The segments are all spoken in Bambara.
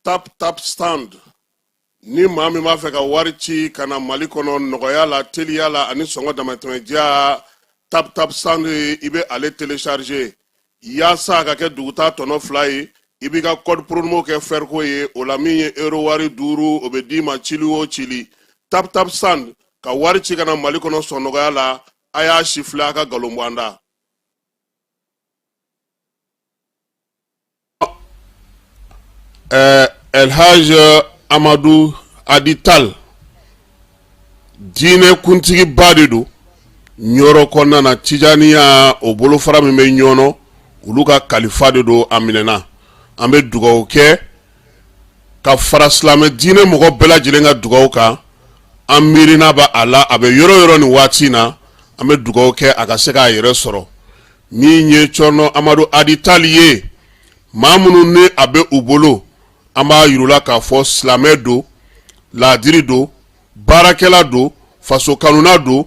Tap Tap Send. Ni maa min b'a fɛ ka wari ci ka na Mali kɔnɔ nɔgɔya la, teliya la ani sɔngɔ damatɛmɛdiya, Tap Tap Send, i bɛ ale télécharger yaasa a ka kɛ dugutaa tɔnɔ 2 ye. I b'i ka code promo kɛ fɛriko ye. O la, min ye euro wari 5, o bɛ d'i ma cili o cili. Tap Tap Send, ka wari ci ka na Mali kɔnɔ sɔn nɔgɔya la. A y'a si filɛ, a ka nkalon bɔ an da. Elhaj Amadu Adi Tal, diinɛ kuntigiba de don Ɲɔrɔ kɔnɔna na. Tijaniya, o bolofara min bɛ Ɲɔnɔ, olu ka kalifa de don. A minɛna. An bɛ dugawu kɛ ka fara silamɛ diinɛ mɔgɔ bɛɛ lajɛlen ka dugawu kan. An miirina bɛ a la, a bɛ yɔrɔ yɔrɔ nin waati in na. An bɛ dugawu kɛ a ka se k'a yɛrɛ sɔrɔ. Min ye Cɔrɔnɔ Amadu Adi Tali ye, maa minnu ni a bɛ u bolo, an b'a yir'u la k'a fɔ silamɛ don, laadiri don, baarakɛla don, faso kanuna don.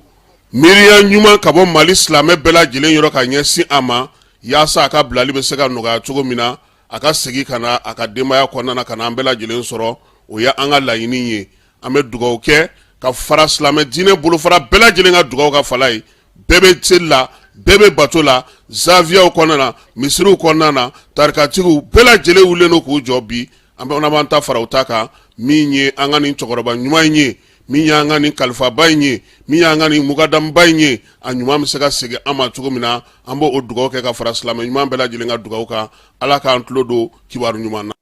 Miiriya ɲuman ka bɔ Mali silamɛ bɛɛ lajɛlen yɔrɔ ka ɲɛsin a ma, yaasa a ka bilali bɛ se ka nɔgɔya cogo min na, a ka segin ka na a ka denbaya kɔnɔna na, ka na an bɛɛ lajɛlen sɔrɔ. O ye an ka laɲini ye. An bɛ dugawu kɛ ka fara silamɛ diinɛ bolofara bɛɛ lajɛlen ka dugawu ka fala ye. Bɛɛ bɛ seli la, bɛɛ bɛ bato la, zawiyaw kɔnɔna na, misiriw kɔnɔna na, tarikatigiw bɛɛ lajɛlen wulilen don k'u jɔ bi. An bɛ b'an ta fara u ta kan. Min ye an ka nin cɛkɔrɔba ɲuman in ye, min y'an ka nin kalifaba in ye, min y'an ka nin mukadamuba in ye, a ɲuman bɛ se ka segin an ma cogo min na, an b'o dugawu kɛ ka fara silamɛ ɲuman bɛɛ lajɛlen ka dugawu kan. Ala k'an tulo don kibaru ɲuman na.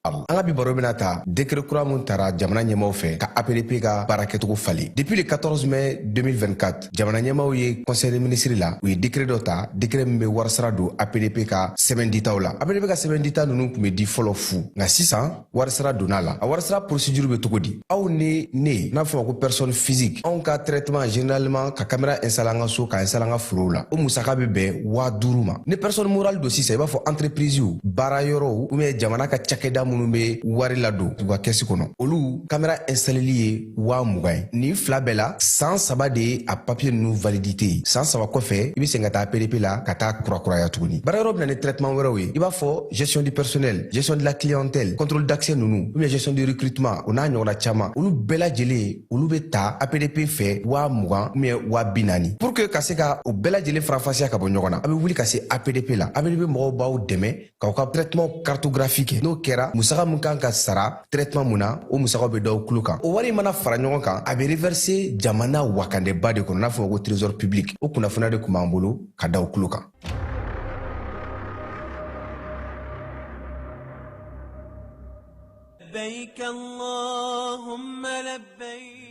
An ka bi baro bɛna ta décret kura mun tara jamana ɲɛmaw fɛ ka APDP ka baara kɛcogo falen. Depuis le 14 mai 2024, jamana ɲɛmaw ye conseil des ministres la, u ye décret dɔ ta, décret min bɛ warisara don APDP ka sɛbɛn ditaw la. APDP ka sɛbɛn dita ninnu tun bɛ di fɔlɔ fu, nka sisan warisara donna la. A warisara procédure bɛ cogo di? Aw ni ne n'a fɔ ma ko personne physique, anw ka traitement, généralement ka caméra installer an ka so, ka installer an ka forow la, o musaka bɛ bɛn 5000 ma. Ni personne morale don sisan, i b'a fɔ entreprise, baara yɔrɔw ou bien jamana ka cakɛda minnu bɛ wari ladon u ka kɛsi kɔnɔ, olu caméra installeli ye 20 000 ye. Nin fila bɛɛ la, san 3 de ye a papier ninnu validité ye. San 3 kɔfɛ, i bɛ segin ka taa APDP la ka taa kurakuraya tuguni. Baara yɔrɔ bɛ na ni traitement wɛrɛw ye, i b'a fɔ gestion du personnel, gestion de la clientèle, contrôle d'accès ninnu, ou bien gestion du recrutement, o n'a ɲɔgɔnna caman. Olu bɛɛ lajɛlen, olu bɛ ta APDP fɛ 20 000 ou bien 40 000. Pour que ka se ka o bɛɛ lajɛlen faranfasiya ka bɔ ɲɔgɔn na, a bɛ wuli ka se APDP la. APDP mɔgɔw b'aw dɛmɛ k'aw ka traitement cartographie kɛ. N'o kɛra, musaka mun kan ka sara traitement mun na, o musakaw bɛ d'aw tulo kan. O wari mana fara ɲɔgɔn kan, a bɛ reverser jamana wakandeba de kɔnɔ, n'a fɔ ko trésor public. O kunnafoniya de tun b'an bolo ka da aw tulo kan.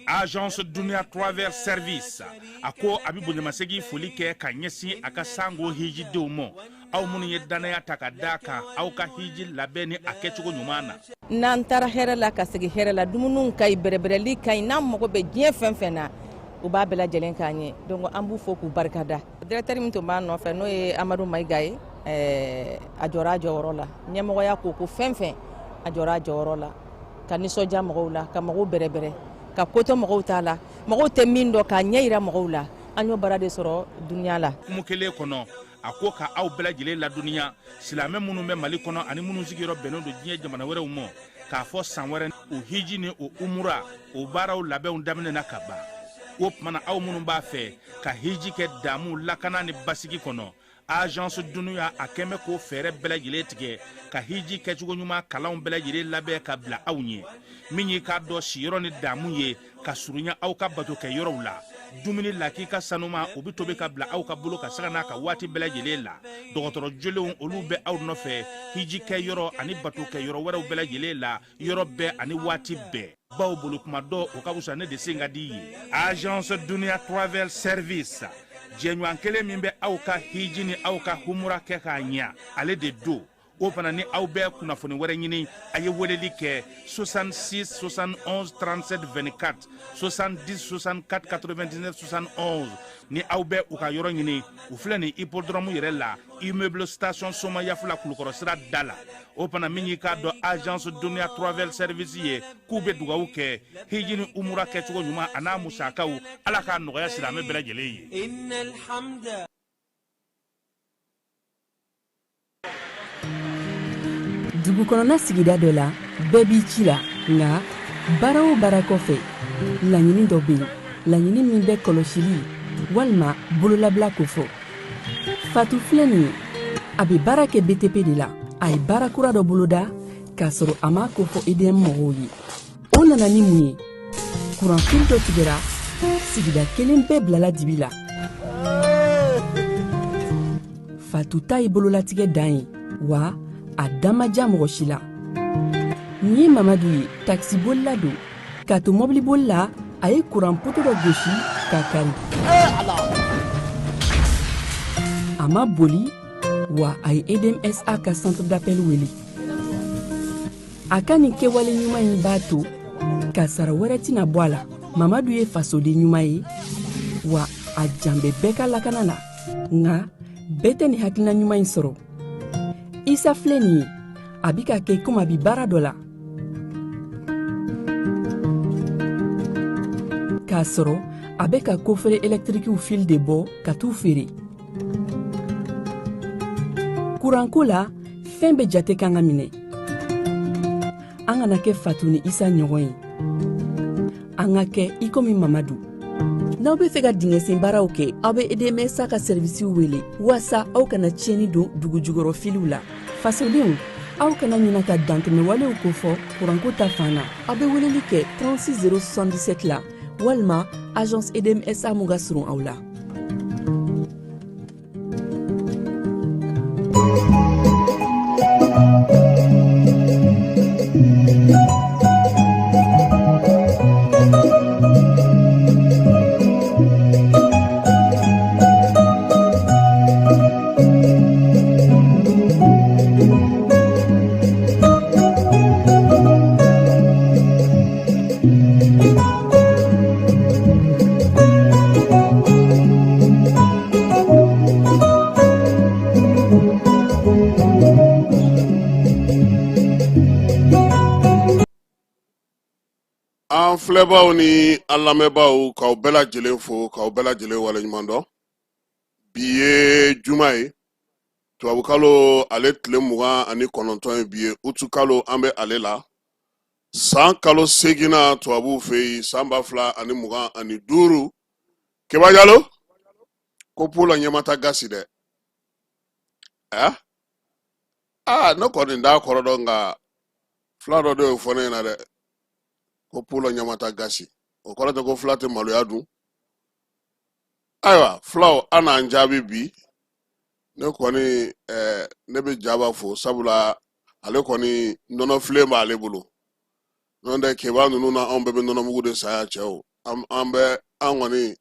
Agence Dunia Travel Service a ko a bɛ bonyamasegin foli kɛ ka ɲɛsin a ka sango hijidenw ma, aw minnu ye dannaya ta ka da kan aw ka hiji labɛn ni a kɛcogo ɲuman na. N'an taara hɛrɛ la ka segin hɛrɛ la, dumuniw ka ɲi, bɛrɛbɛrɛli ka ɲi. N'an mago bɛ diɲɛ fɛn fɛn na, u b'a bɛɛ lajɛlen k'an ye. Donc an b'u fo k'u barikada. Directeur min tun b'an nɔfɛ, n'o ye Amadu Mayiga ye, a jɔra a jɔyɔrɔ la. Ɲɛmɔgɔya ko ko fɛn fɛn, a jɔra a jɔyɔrɔ la ka nisɔndiya mɔgɔw la, ka mɔgɔw bɛrɛbɛrɛ, ka kotɔ mɔgɔw t'a la, mɔgɔw tɛ min dɔn, k'a ɲɛ yira mɔgɔw la. An y'o baara de sɔrɔ dunuya la. Hukumu kelen kɔnɔ, a ko ka aw bɛɛ lajɛlen ladɔnniya, silamɛ minnu bɛ Mali kɔnɔ ani minnu sigiyɔrɔ bɛnnen don diɲɛ jamana wɛrɛw ma, k'a fɔ san wɛrɛ o hiji ni o umura, o baaraw labɛnw daminɛna ka ban. O tuma na, aw minnu b'a fɛ ka hiji kɛ damu, lakana ni basigi kɔnɔ, Agence Dunuya a kɛn bɛ k'o fɛɛrɛ bɛɛ lajɛlen tigɛ ka hiji kɛcogo ɲuman kalanw bɛɛ lajɛlen labɛn ka bila aw ɲɛ. Min y'i k'a dɔn siyɔrɔ ni damu ye ka surunya aw ka bato kɛ yɔrɔw la, Dumuni lakika sanuma, o bɛ tobi ka bila aw ka bolo ka sanga n'a ka waati bɛɛ lajɛlen la. Dɔgɔtɔrɔ jolenw, olu bɛ aw nɔfɛ hiji kɛ yɔrɔ ani bato kɛ yɔrɔ wɛrɛw bɛɛ lajɛlen la, yɔrɔ bɛɛ ani waati bɛɛ, bawo boli kuma dɔ o ka fisa ne de sen ka di ye. Agence Dunia Travel Service, jɛɲɔgɔn kelen min bɛ aw ka hiji ni aw ka humura kɛ k'a ɲa, ale de don. O fana, ni aw bɛ kunnafoni wɛrɛ ɲini, a ye weleli kɛ 66 71 37 24, 70 64 99 71. Ni aw bɛ u ka yɔrɔ ɲini, u filɛ nin hippodrome yɛrɛ la, immeuble station Somayafula, Kulukɔrɔ sira da la. O fana, min y'i k'a dɔn Agence Dunia Travel Service ye, k'u bɛ dugawu kɛ hiji ni umura kɛcogo ɲuman a n'a musakaw, Ala k'a nɔgɔya silamɛ bɛɛ lajɛlen ye. Dugu kɔnɔna sigida dɔ la, bɛɛ b'i ci la, nka baara o baara kɔfɛ, laɲini dɔ bɛ yen, laɲini min bɛ kɔlɔsili walima bololabila kofɔ. Fatu filɛ nin ye, a bɛ baara kɛ BTP de la. A ye baara kura dɔ boloda k'a sɔrɔ a m'a kofɔ EDM mɔgɔw ye. O nana ni mun ye? Kuranfili dɔ tigɛra, sigida kelen bɛɛ bilala dibi la. Fatu ta ye bololatigɛ dan ye, wa a da ma ja mɔgɔ si la. Nin ye Mamadu ye, takisibolila don. K'a to mɔbiliboli la, a ye kuran poto dɔ gosi k'a kari. A ma boli, wa a ye EDMSA ka centre d'appel wele. A ka nin kɛwale ɲuman in b'a to kasara wɛrɛ tɛna bɔ a la. Mamadu ye fasoden ɲuman ye, wa a jan bɛ bɛɛ ka lakana la. Nka bɛɛ tɛ nin hakilina ɲuman in sɔrɔ. Isa filɛ nin ye, a bi ka kɛ komi a bi baara dɔ la, k'a sɔrɔ a bɛ ka kofere ɛlɛtirikiw fili de bɔ ka t'u feere. Kuranko la, fɛn bɛɛ jate kan ka minɛ. An kana kɛ Fatu ni Isa ɲɔgɔn ye, an ka kɛ i komi Mamadu. N'aw bɛ fɛ ka dingɛsen baaraw kɛ, aw bɛ EDMSA ka sɛrivisiw wele waasa aw kana tiɲɛni don dugu jukɔrɔ filiw la. Fasodenw, aw kana ɲina ka dantɛmɛwalew kofɔ kuranko ta fan na. Aw bɛ weleli kɛ 36 077 la walima agence EDMSA mun ka surun aw la. An filɛbaaw ni an lamɛnbaaw, k'aw bɛɛ lajɛlen fo, k'aw bɛɛ lajɛlen waleɲuman dɔn. Bi ye juma ye, tubabukalo ale tile 29 ye bi ye, utukalo an bɛ ale la, san kalo seginna tubabuw fɛ yen, san 2025. Keba Jalo ko pula ɲɛmata gasi dɛ. Ɛ aa, ne kɔni t'a kɔrɔ dɔn, nka fila dɔ de y'o fɔ ne ɲɛna dɛ, ko pula ɲɛmata gasi, o kɔrɔ tɛ ko fila tɛ maloya dun. Ayiwa filaw, an n'an jaabi bi. Ne kɔni ne bɛ Jaba fo, sabula ale kɔni nɔnɔfilen b'ale bolo. N'o tɛ, Keba ninnu na, anw bɛɛ bɛ nɔnɔmugu de san yan cɛw. An bɛ an kɔni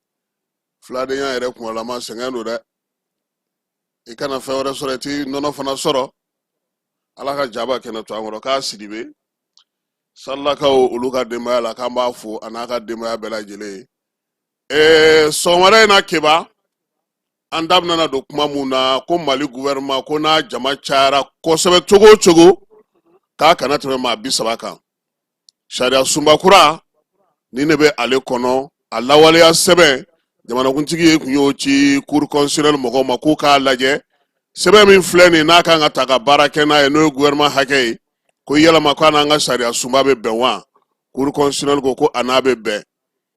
filadenya yɛrɛ kunmalama sɛgɛn don dɛ. I kana fɛn wɛrɛ sɔrɔ, i ti nɔnɔ fana sɔrɔ. Ala ka Jaba kɛnɛ to an kɔrɔ. K'a Sidibe Salilakaw, olu ka denbaya la, k'an b'a fo a n'a ka denbaya bɛɛ lajɛlen ye. Sɔgɔmada in na, Keba, an da bɛna don kuma mun na, ko Mali gouvernement ko n'a jama cayara kosɛbɛ cogo o cogo, k'a kana tɛmɛ maa 30 kan. Sariya sunba kura ni ne bɛ ale kɔnɔ, a lawaleya sɛbɛn, jamanakuntigi ye kun y'o ci cour constitutionnelle mɔgɔw ma k'u k'a lajɛ. Sɛbɛn min filɛ nin n'a kan ka ta ka baara kɛ n'a ye, n'o ye gouvernement hakɛ ye, ko yalama ko a n'an ka sariya sunba bɛ bɛn wa? Cour constitutionnelle ko ko a n'a bɛ bɛn,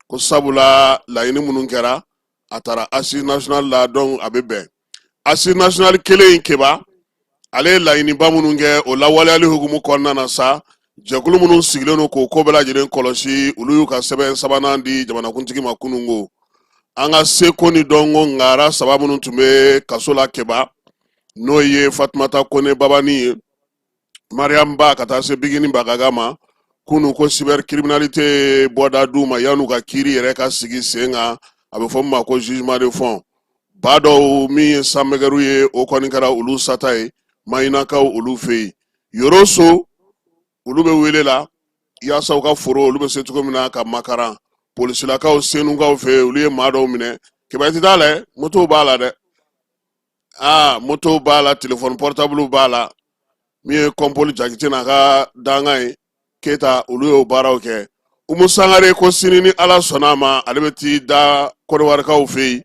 ko sabula laɲini minnu kɛra, a taara assise nationale la, donc a bɛ bɛn. Assise nationale kelen in, Keba, ale ye laɲiniba minnu kɛ, o lawaleyali hukumu kɔnɔna na sa, jɛkulu minnu sigilen don k'o ko bɛɛ lajɛlen kɔlɔsi, olu y'u ka sɛbɛn sabanan di jamanakuntigi ma kununko. An ka seko ni dɔnko ŋara saba minnu tun bɛ kaso la Keba, n'o ye Fatumata Kone Babani ye, Mariam Ba, ka taa se Bigini Bagaga ma, kunu ko cybercriminalité bɔda d'u ma yan'u ka kiiri yɛrɛ ka sigi sen kan, a bɛ fɔ min ma ko jugement de fond. Ba dɔw min ye sanmɛgɛru ye, o kɔni kɛra olu sata ye Mahinakaw olu fɛ yen. Yoroso olu bɛ wele la yaasa u ka foro olu bɛ se cogo min na ka makaran. Polisilakaw Senukaw fɛ yen, olu ye maa dɔw minɛ. Keba, i tɛ t'a la, motow b'a la dɛ. Aa, motow b'a la, telefɔni pɔrɔtabuluw b'a la. Min ye kɔnpoli Jakite n'a ka dankan ye Keyita, olu y'o baaraw kɛ. Umu Sangare ko sini ni Ala sɔnna a ma, ale bɛ t'i da Kɔdiwarikaw fɛ yen.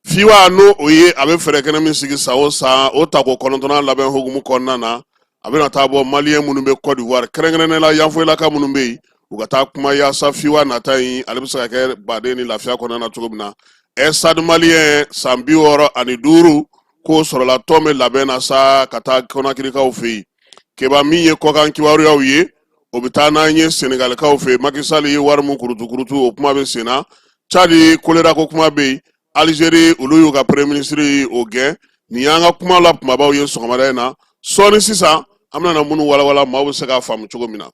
Fiwa, n'o o ye a bɛ fɛɛrɛ kɛnɛ min sigi san o san, o tako 9nan labɛn hukumu kɔnɔna na, a bɛna taa bɔ maliyɛn minnu bɛ Côte d'Ivoire, kɛrɛnkɛrɛnnenya la Yanfolilaka minnu bɛ yen, u ka taa kuma yaasa fiwa nata in ale bɛ se ka kɛ baden ni lafiya kɔnɔna na cogo min na. Ɛ, Stade Malien san 65 k'o sɔrɔla, tɔn bɛ labɛn na sa ka taa Kɔnakirikaw fɛ yen. Keba, min ye kɔkan kibaruyaw ye, o bɛ taa n'an ye Senegalikaw fɛ yen. Macky Sall ye wari min kurutukurutu, o kuma bɛ sen na. Tchad, kolera ko kuma bɛ yen. Algérie, olu y'u ka premier ministre o gɛn. Nin y'an ka kuma la kumabaw ye sɔgɔmada in na. Sɔɔni sisan, an bɛna na minnu walawala maaw bɛ se k'a faamu cogo min na.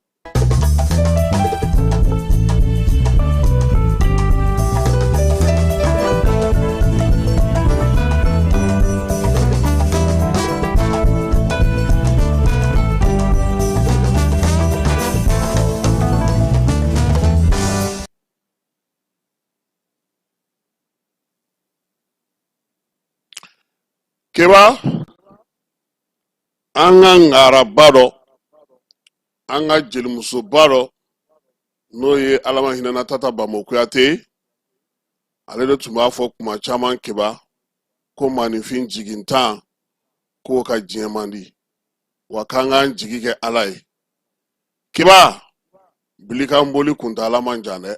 Keba, an ka ŋaraba dɔ, an ka jelimusoba dɔ, n'o ye Ala ma hinɛna Tata Bamo Kuyate, ale de tun b'a fɔ kuma caman Keba, ko maaninfin jigintan k'o ka diɲɛ man di, wa k'an k'an jigi kɛ Ala ye. Keba, bilikan boli kuntaala man jan dɛ.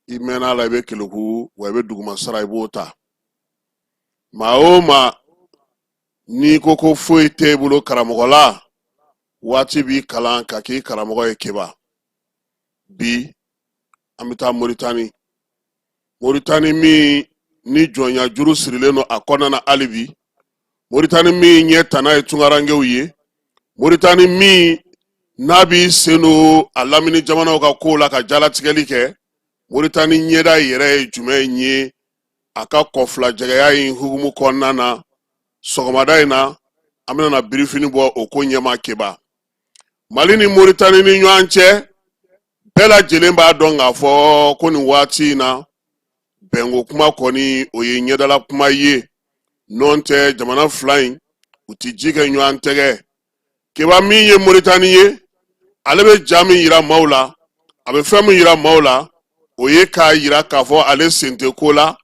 I mɛnna a la, i bɛ keleku, wa i bɛ duguma sara, i b'o ta. Maa o maa n'i ko ko foyi t'e bolo karamɔgɔ la, waati b'i kalan ka k'i karamɔgɔ ye. Keba, bi an bɛ taa Moritani. Moritani min ni jɔnya juru sirilen don a kɔnɔna na hali bi, Moritani min ɲɛ tana ye tunkarankew ye, Moritani min n'a b'i sen don a lamini jamanaw ka kow la ka jalatigɛli kɛ. Moritani ɲɛda yɛrɛ ye jumɛn ye a ka kɔfilajɛgɛya in hukumu kɔnɔna na? Sɔgɔmada in na, an bɛna na birifini bɔ o ko ɲɛma. Keba, Mali ni Moritani ni ɲɔgɔn cɛ, bɛɛ lajɛlen b'a dɔn k'a fɔ ko nin waati in na, bɛnko kuma kɔni, o ye ɲɛdala kuma ye. N'o tɛ, jamana fila in u ti ji kɛ ɲɔgɔn tɛgɛ. Keba, min ye Moritani ye, ale bɛ ja min yira maaw la, a bɛ fɛn min yira maaw la, o ye k'a yira k'a fɔ ale sen tɛ ko la,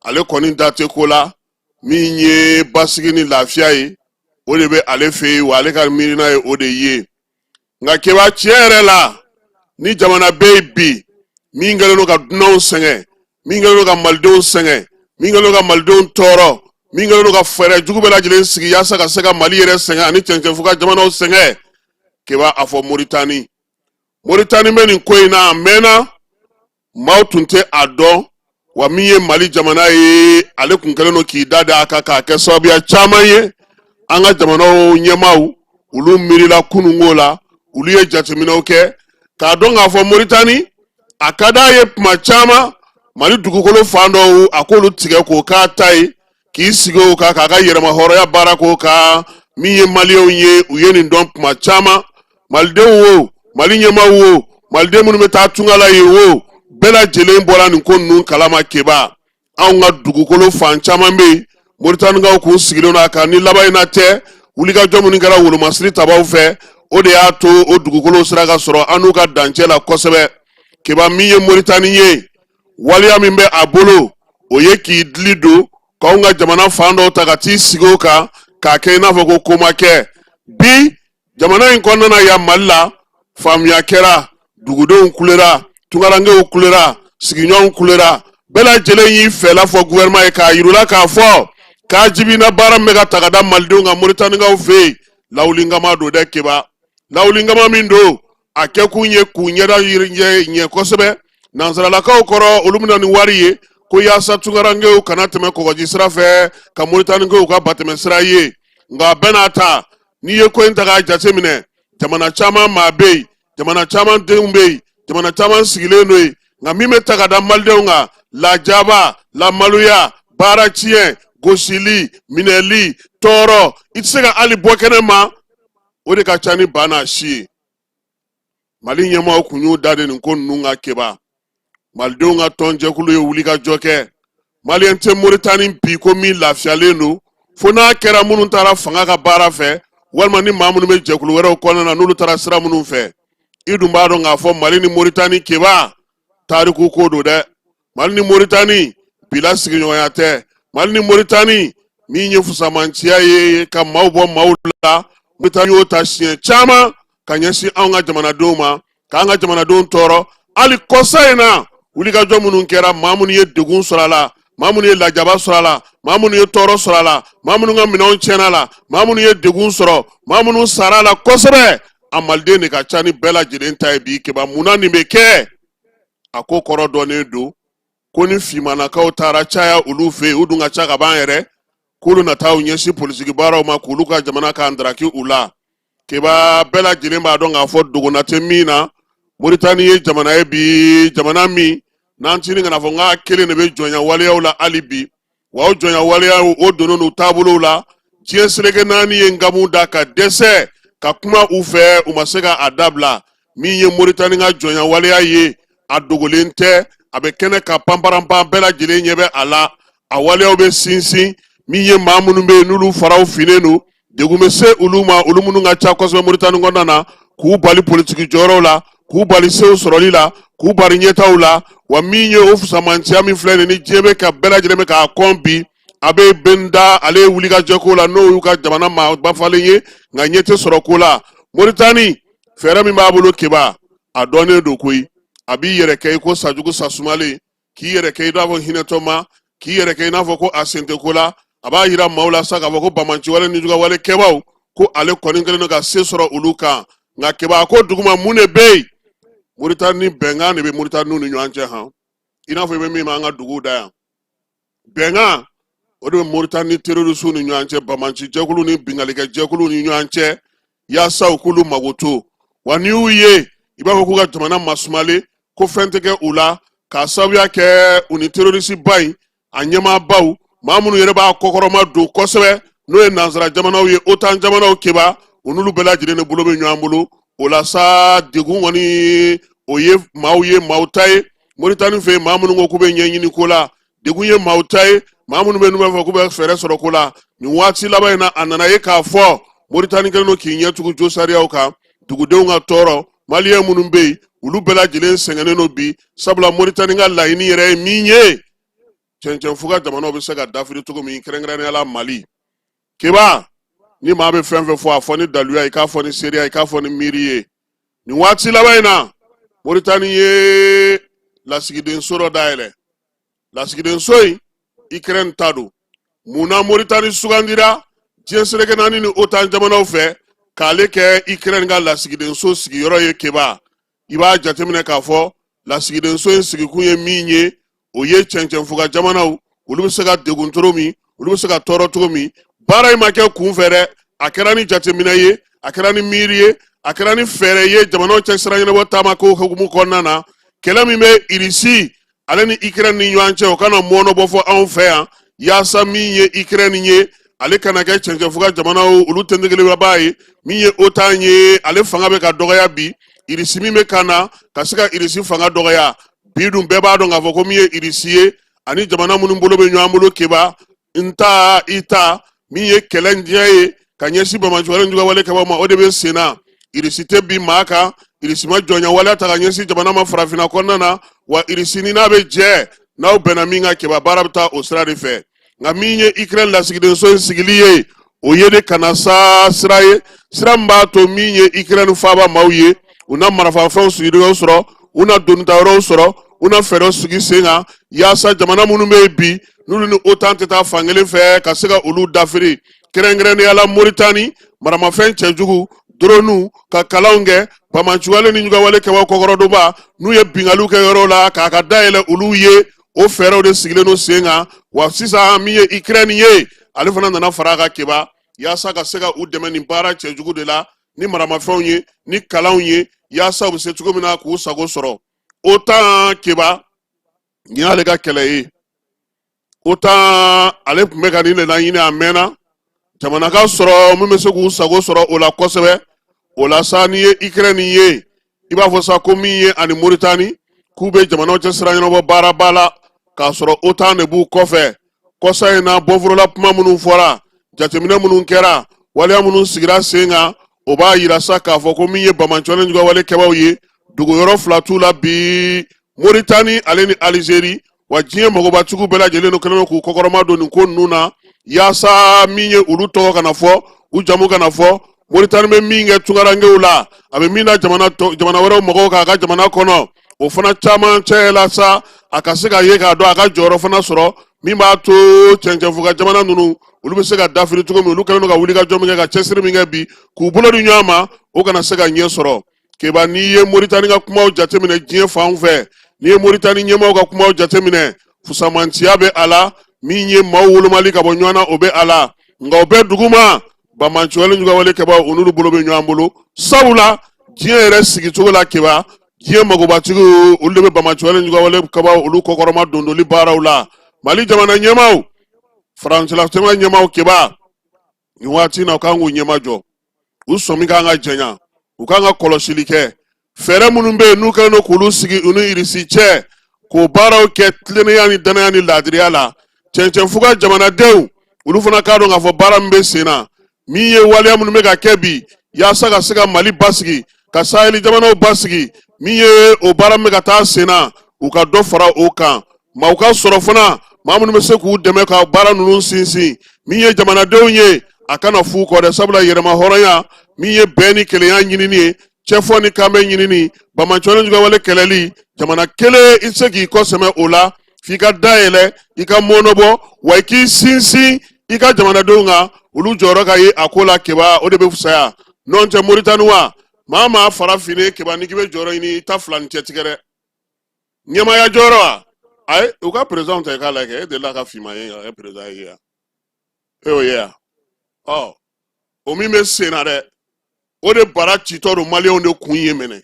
ale kɔni da tɛ ko la. Min ye basigi ni lafiya ye, o de bɛ ale fɛ yen, wa ale ka miirina ye o de ye. Nka Keba, tiɲɛ yɛrɛ la, ni jamana bɛ yen bi min kɛlen don ka dunanw sɛgɛn, min kɛlen don ka malidenw sɛgɛn, min kɛlen don ka malidenw tɔɔrɔ, min kɛlen don ka fɛɛrɛ jugu bɛɛ lajɛlen sigi yaasa ka se ka Mali yɛrɛ sɛgɛn ani cɛncɛnfuga jamanaw sɛgɛn, Keba, a fɔ Moritani. Moritani bɛ nin ko in na a mɛnna, maaw tun tɛ a dɔn. Wa min ye Mali jamana ye, ale tun kɛlen don k'i da da a kan k'a kɛ sababuya caman ye. An ka jamanaw ɲɛmaaw, olu miirila kununko la, olu ye jateminɛw kɛ k'a dɔn k'a fɔ Moritani a ka d'a ye tuma caman Mali dugukolo fan dɔw a k'olu tigɛ k'o k'a ta ye, k'i sigi o kan k'a ka yɛrɛmahɔrɔnya baara k'o kan. Min ye maliyɛnw ye, u ye nin dɔn tuma caman. Malidenw wo, Mali ɲɛmaaw wo, maliden minnu bɛ taa tunga la yen wo, bɛɛ lajɛlen bɔra nin ko ninnu kalama. Keba, anw ka dugukolo fan caman bɛ yen, Moritanikaw k'u sigilen don a kan. Ni laban in na tɛ, wulikajɔ minnu kɛra wolomasiri tabaw fɛ, o de y'a to o dugukolo sera ka sɔrɔ an n'u ka dancɛ la kosɛbɛ. Keba, min ye Moritani ye, waleya min bɛ a bolo, o ye k'i dili don k'anw ka jamana fan dɔw ta ka t'i sigi o kan k'a kɛ i n'a fɔ ko ko ma kɛ. Bi jamana in kɔnɔna na yan Mali la, faamuya kɛra, dugudenw kulera, tunkarankew kulera, sigiɲɔgɔnw kulera, bɛɛ lajɛlen y'i fɛla fɔ gouvernement ye k'a yir'u la k'a fɔ k'a jibina baara min bɛ ka ta ka da malidenw kan Moritanikaw fɛ yen, lawulinkama don dɛ. Keba, lawulinkama min don, a kɛkun ye k'u ɲɛda ɲɛ kosɛbɛ nansaralakaw kɔrɔ, olu bɛna ni wari ye. ko yaasa tungarankew kana tɛmɛ kɔgɔji sira fɛ ka moritanikew ka batɛmɛ sira ye. Nka a bɛɛ n'a ta, n'i ye ko in ta k'a jateminɛ, jamana caman maa bɛ yen, jamana caman denw bɛ yen, jamana caman sigilen don yen, nka min bɛ ta ka da malidenw kan, lajaba, lamaloya, baara tiɲɛ, gosili, minɛli, tɔɔrɔ, i tɛ se ka hali bɔ kɛnɛ ma, o de ka ca ni ba n'a si ye. Mali ɲɛmaaw kun y'u da de nin ko ninnu kan. Keba, malidenw ka tɔnjɛkulu ye wulikajɔ kɛ. Maliyɛn tɛ Moritani bi ko min lafiyalen don, fo n'a kɛra minnu taara fanga ka baara fɛ, walima ni maa minnu bɛ jɛkulu wɛrɛw kɔnɔna na, n'olu taara sira minnu fɛ. I dun b'a dɔn k'a fɔ Mali ni Moritani, Keba, tariku ko don dɛ. Mali ni Moritani bila sigiɲɔgɔnya tɛ. Mali ni Moritani min ye fusamanciya ye ka maaw bɔ maaw la, Moritani y'o ta siɲɛ caman ka ɲɛsin anw ka jamanadenw ma, k'an ka jamanadenw tɔɔrɔ. Hali kɔsa in na, wulikajɔ minnu kɛra, maa minnu ye degun sɔrɔ a la, maa minnu ye lajaba sɔrɔ a la, maa minnu ye tɔɔrɔ sɔrɔ a la, maa minnu ka minɛnw tiɲɛna a la, maa minnu ye degun sɔrɔ, maa minnu sara a la kosɛbɛ, a maliden de ka ca ni bɛɛ lajɛlen ta ye bi. Keba, mun na nin bɛ kɛ? A ko kɔrɔ dɔnnen don ko ni fimanakaw taara caya olu fɛ yen, u dun ka ca ka ban yɛrɛ, k'olu na taa u ɲɛsin politiki baaraw ma k'olu ka jamana k'an daraki u la. Keba, bɛɛ lajɛlen b'a dɔn k'a fɔ dogona tɛ min na, Moritani ye jamana ye bi, jamana min n'an tini kana fɔ n k'a kelen de bɛ jɔnya waleyaw la hali bi. Wa o jɔnya waleyaw, o donnen n'u taabolow la. Diɲɛ seleke naani ye nkamu da ka dɛsɛ ka kuma u fɛ, u ma se ka a dabila. Min ye Moritani ka jɔnya waleya ye, a dogolen tɛ, a bɛ kɛnɛ ka panparanpan, bɛɛ lajɛlen ɲɛ bɛ a la. A waleyaw bɛ sinsin. Min ye maa minnu bɛ yen n'olu faraw finnen don, degun bɛ se olu ma, olu minnu ka ca kosɛbɛ Moritani kɔnɔna na, k'u bali politiki jɔyɔrɔw la, k'u bali sew sɔrɔli la, k'u bali ɲɛtaaw la. Wa min ye o fusamanciya min filɛ nin ni diɲɛ bɛ ka bɛɛ lajɛlen bɛ k'a kɔn bi, a bɛ benda ale ye wulikajɔ ko la, n'o y'u ka jamana maa bafalen ye, nka ɲɛ tɛ sɔrɔ ko la. Moritani fɛɛrɛ min b'a bolo, Keba, a dɔnnen don koyi. A b'i yɛrɛ kɛ i ko sajugu sasumalen, k'i yɛrɛ kɛ i n'a fɔ hinɛtɔma, k'i yɛrɛ kɛ i n'a fɔ ko a sen tɛ ko la. A b'a yira maaw la sa k'a fɔ ko banbaanciwale ni jugawale kɛbaw, ko ale kɔni kɛlen don ka se sɔrɔ olu kan. Nka Keba, a ko duguma mun de bɛ yen? Moritani bɛnkan de bɛ Moritani ni ɲɔgɔn cɛ han, i n'a fɔ i bɛ min ma an ka duguw da yan. Bɛnkan o de bɛ Moritani ni terorisiw ni ɲɔgɔn cɛ, banbaanci jɛkulu ni binkannikɛ jɛkuluw ni ɲɔgɔn cɛ, yaasa u k'olu mago to. Wa n'i y'u ye, i b'a fɔ k'u ka jamana masumalen, ko fɛn tɛ kɛ u la, k'a sababuya kɛ u ni terorisi ba in a ɲɛmaabaw, maa minnu yɛrɛ b'a kɔkɔrɔma don kosɛbɛ, n'o ye nansara jamanaw ye, OTAN jamanaw, Keba, u n'olu bɛɛ lajɛlen de bolo bɛ ɲɔgɔn bolo. O la sa, degun kɔni o ye maaw ye, maaw ta ye Moritani fɛ yen. Maa minnu ko k'u bɛ ɲɛɲini ko la, degun ye maaw ta ye. Maa minnu bɛ n'u b'a fɔ k'u bɛ fɛɛrɛ sɔrɔ ko la, nin waati laban in na, a nana ye k'a fɔ Moritani kɛlen don k'i ɲɛ tugu josariyaw kan. Dugudenw ka tɔɔrɔ, maliyɛn minnu bɛ yen, olu bɛɛ lajɛlen sɛgɛnnen don bi, sabula Moritani ka laɲini yɛrɛ ye min ye, cɛncɛnfuga jamanaw bɛ se ka dafiri cogo min, kɛrɛnkɛrɛnnenya la Mali. Keba, ni maa bɛ fɛn fɛn fɔ, a fɔ ni daluya ye, k'a fɔ ni seereya ye, k'a fɔ ni miiri ye. Nin waati laban in na, Moritani ye lasigidenso dɔ dayɛlɛ. Lasigidenso in, Ukraine ta don. Mun na Moritani sugandira diɲɛ seleke naani ni OTAN jamanaw fɛ k'ale kɛ Ukraine ka lasigidenso sigiyɔrɔ ye? Keba, i b'a jateminɛ k'a fɔ lasigidenso in sigikun ye min ye, o ye cɛncɛnfuga jamanaw, olu bɛ se ka degun cogo min, olu bɛ se ka tɔɔrɔ cogo min. Baara in ma kɛ kun fɛ dɛ, a kɛra ni jateminɛ ye, a kɛra ni miiri ye, a kɛra ni fɛɛrɛ ye jamanaw cɛ sira ɲɛnabɔ taama ko hukumu kɔnɔna na. Kɛlɛ min bɛ Irisi ale ni Ukraine ni ɲɔgɔn cɛ, o kana mɔnɔ bɔ fɔ anw fɛ yan, yaasa min ye Ukraine ye, ale kana kɛ cɛncɛnfuga jamanaw olu tentegelebaa ye. Min ye OTAN ye, ale fanga bɛ ka dɔgɔya bi. Irisi min bɛ ka na ka se ka Irisi fanga dɔgɔya bi dun, bɛɛ b'a dɔn k'a fɔ ko min ye Irisi ye ani jamana minnu bolo bɛ ɲɔgɔn bolo, Keba, n ta i ta, min ye kɛlɛ diɲɛ ye ka ɲɛsin banbaanciwale jugawale kɛbaw ma, o de bɛ sen na. Irisi tɛ bin maa kan, Irisi ma jɔnya waleya ta ka ɲɛsin jamana ma farafinna kɔnɔna na. Wa Irisi ni n'a bɛ jɛ, n'aw bɛnna min kan, Keba, baara bɛ taa o sira de fɛ. Nka min ye Ukraine lasigidenso in sigili ye, o ye de kana sa sira ye, sira min b'a to min ye Ukraine faaba maaw ye, u na marafafɛnw sigiyɔrɔ sɔrɔ, u na donitayɔrɔw sɔrɔ, u na fɛɛrɛw sigi sen kan, yaasa jamana minnu bɛ yen bi, n'olu ni OTAN tɛ taa fankelen fɛ, ka se ka olu dafiri, kɛrɛnkɛrɛnnenya la Moritani maramafɛn cɛjugu, droniw, ka kalanw kɛ banbaanciwale ni jugawale kɛbaw kɔkɔrɔdonba, n'u ye binkaliw kɛ yɔrɔw la, k'a ka dayɛlɛ olu ye. O fɛɛrɛw de sigilen don sen kan. Wa sisan, min ye Ukraine ye, ale fana nana fara a kan, Keba, yaasa ka se ka u dɛmɛ nin baara cɛjugu de la ni maramafɛnw ye, ni kalanw ye, yaasa u bɛ se cogo min na k'u sago sɔrɔ. OTAN, Keba, nin y'ale ka kɛlɛ ye. OTAN, ale tun bɛ ka nin de laɲini a mɛnna, jamana ka sɔrɔ min bɛ se k'u sago sɔrɔ o la kosɛbɛ. O la sa, n'i ye Ukraine ye, i b'a fɔ sa ko min ye ani Moritani, k'u bɛ jamanaw cɛ sira ɲɛnabɔ baaraba la, k'a sɔrɔ OTAN de b'u kɔfɛ. Kɔsa in na, bɔforola kuma minnu fɔra, jateminɛ minnu kɛra, waleya minnu sigira sen kan, o b'a yira sa k'a fɔ ko min ye banbaanciwale juguyawale kɛbaaw ye, dogoyɔrɔ fila t'u la bi, Moritani ale ni Alizeri. Wa diɲɛ magobatigiw bɛɛ lajɛlen don kɛlen don k'u kɔkɔrɔma don nin ko ninnu na, yaasa min ye olu tɔgɔ kana fɔ, u jamu kana fɔ. Moritani bɛ min kɛ tunkarankew la, a bɛ min da jamana wɛrɛw mɔgɔw kan a ka jamana kɔnɔ, o fana caman cɛ la sa, a ka se ka ye k'a dɔn a ka jɔyɔrɔ fana sɔrɔ, min b'a to cɛncɛnfuga jamana ninnu, olu bɛ se ka dafiri cogo min. Olu kɛlen don ka wulikajɔ min kɛ, ka cɛsiri min kɛ bi k'u bolo di ɲɔgɔn ma, o kana se ka ɲɛ sɔrɔ. Keba, n'i ye Moritani ka kumaw jateminɛ diɲɛ fan fɛ, n'i ye Moritani ɲɛmaaw ka kumaw jateminɛ, fusamantiya bɛ a la, min ye maaw wolomali ka bɔ ɲɔgɔn na, o bɛ a la. Nka o bɛɛ duguma, banbaanciwale juguyawale kɛbaaw, u n'olu bolo bɛ ɲɔgɔn bolo, sabula diɲɛ yɛrɛ sigicogo la, Keba, diɲɛ magobatigiw, olu de bɛ banbaanciwale juguyawale kɛbaaw, olu kɔkɔrɔma dondoli baaraw la. Mali jamana ɲɛmaaw, faransila ɲɛmaaw, Keba, nin waati na, u kan k'u ɲɛmajɔ, u sɔmi kan ka janya, u kan ka kɔlɔsili kɛ. Fɛɛrɛ minnu bɛ yen n'u kɛlen don k'olu sigi u ni Irisi cɛ, k'o baaraw kɛ tilennenya ni danaya ni laadiriya la, cɛncɛnfuga jamanadenw, olu fana k'a dɔn k'a fɔ baara min bɛ sen na, min ye waleya minnu bɛ ka kɛ bi yaasa ka se ka Mali basigi, ka Saheli jamanaw basigi, min ye o baara min bɛ ka taa sen na, u ka dɔ fara o kan. Maaw ka sɔrɔ fana, maa minnu bɛ se k'u dɛmɛ ka baara ninnu sinsin. Min ye jamanadenw ye, a kana f'u kɔ dɛ, sabula yɛrɛma hɔrɔnya, min ye bɛn ni kelenya ɲinini ye, cɛfɔ ni kanbɛn ɲinini, banbaanciwale juguyawale kɛlɛli, jamana kelen i tɛ se k'i kɔ sɛmɛ o la f'i ka dayɛlɛ, i ka mɔnɔbɔ, wa i k'i sinsin i ka jamanadenw kan, olu jɔyɔrɔ ka ye a ko la. Keba, o de bɛ fisaya. N'o tɛ, Moritani wa maa maa fara fini, Keba, n'i k'i bɛ jɔyɔrɔ ɲini, i ta fila ni cɛ tigɛ dɛ. Ɲɛmaaya jɔyɔrɔ wa, ayi, u ka président ta, i k'a lajɛ, e delila ka finman ye ka kɛ président ye yan? E y'o ye yan? Ɔ, o min bɛ sen na dɛ, o de bara citɔ don Maliyɛnw de kun ye mɛnɛ,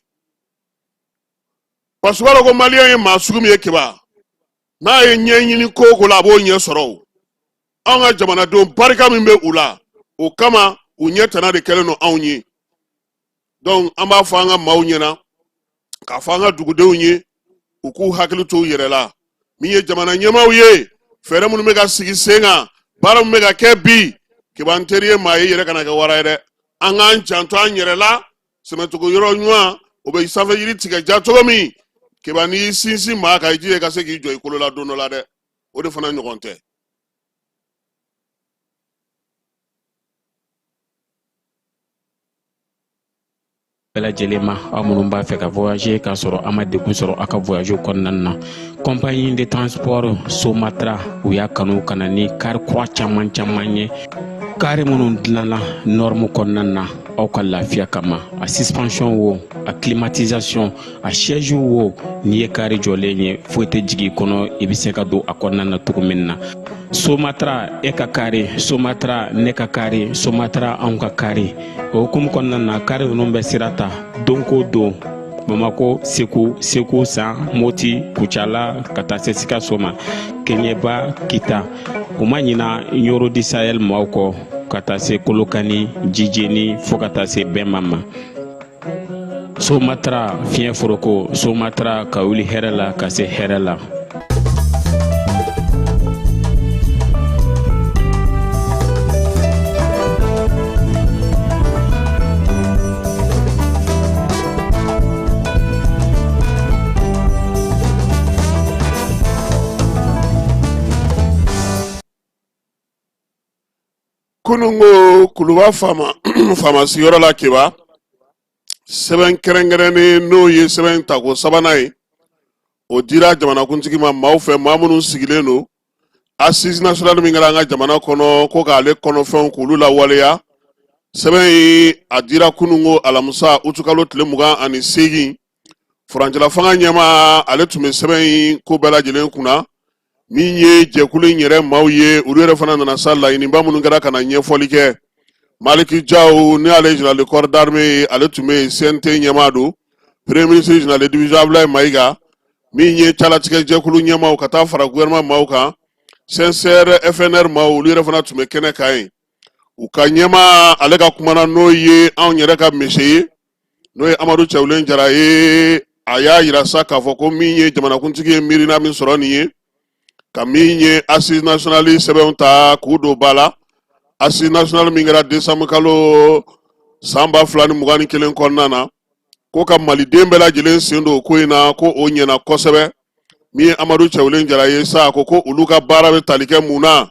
parce que u b'a dɔn ko Maliyɛn ye maa sugu min ye, Keba, n'a ye ɲɛɲini ko o ko la, a b'o ɲɛ sɔrɔ. O anw ka jamanadenw, barika min bɛ u la, o kama u ɲɛ tana de kɛlen don anw ye. Donc an b'a fɔ an ka maaw ɲɛna, k'a fɔ an ka dugudenw ye, u k'u hakili to u yɛrɛ la. Min ye jamana ɲɛmaaw ye, fɛɛrɛ minnu bɛ ka sigi sen kan, baara min bɛ ka kɛ bi, Keba, n teri ye maa ye, i yɛrɛ kana kɛ wara ye dɛ. An k'an janto an yɛrɛ la. Sɛmɛcogo yɔrɔ ɲuman, o bɛ sanfɛ yiri tigɛ ja cogo min, Keba, n'i y'i sinsin maa kan, i jija i ka se k'i jɔ i kolo la don dɔ la dɛ. O de fana ɲɔgɔn tɛ. Bɛɛ lajɛlen ma, aw minnu b'a fɛ ka voyager k'a sɔrɔ a ma degun sɔrɔ aw ka voyage kɔnɔna na, compagnie de transport Somatra, u y'a kanu ka na ni kari kura caman caman ye, kari minnu dilanna norme kɔnɔna na aw ka lafiya kama. A suspension wo, a climatisation, a siège wo, n'i ye kari jɔlen ye, foyi tɛ jigin i kɔnɔ, i bɛ se ka don a kɔnɔna na cogo min na. Somatra, e ka kari Somatra, ne ka kari Somatra, anw ka kari. O hukumu kɔnɔna na, kari ninnu bɛ sira ta don ko don Bamako, Segu, Segu San, Moti, Kucala, ka taa se Sikaso ma, Keɲeba, Kita. U ma ɲina Ɲoro du Sahel maaw kɔ, ka taa se Kolokani, Jijeni, fo ka taa se Bɛnba ma. Somatra, fiɲɛ foroko Somatra, ka wuli hɛrɛ la ka se hɛrɛ la. Kununko, Kuluba faama faama sigiyɔrɔ la, Keba, sɛbɛn kɛrɛnkɛrɛnnen, n'o ye sɛbɛn tako sabanan ye, o dira jamanakuntigi ma maaw fɛ, maa minnu sigilen don assise nationale min kɛra an ka jamana kɔnɔ, ko k'ale kɔnɔfɛnw k'olu lawaleya. Sɛbɛn in, a dira kununko alamisa, utukalo tile 28. Furancɛla fanga ɲɛmaa, ale tun bɛ sɛbɛn in ko bɛɛ lajɛlen kunna. Min ye jɛkulu in yɛrɛ maaw ye, olu yɛrɛ fana nana sa laɲiniba minnu kɛra ka na ɲɛfɔli kɛ. Maliki Jaw, ni ale général de corps d'armée ye, ale tun bɛ yen, CNT ɲɛmaa don, premier ministre général de division Abdoulaye Mayiga, min ye calatigɛ jɛkulu ɲɛmaaw ka taa fara gouvernement maaw kan, CNCR FNR maaw, olu yɛrɛ fana tun bɛ kɛnɛ kan yen. U ka ɲɛmaa, ale ka kumana, n'o ye anw yɛrɛ ka monsieur ye, n'o ye Amadu Cɛwulen Jara ye. A y'a yira sa k'a fɔ ko min ye jamanakuntigi ye miirina min sɔrɔ nin ye, ka min ye assise nationale sɛbɛnw ta k'u don ba la, assise nationale min kɛra décembre kalo san 2021 kɔnɔna na, ko ka maliden bɛɛ lajɛlen sen don o ko in na, ko o ɲɛna kosɛbɛ. Min ye Amadu Cɛwulen Jara ye sa, a ko ko olu ka baara bɛ tali kɛ mun na?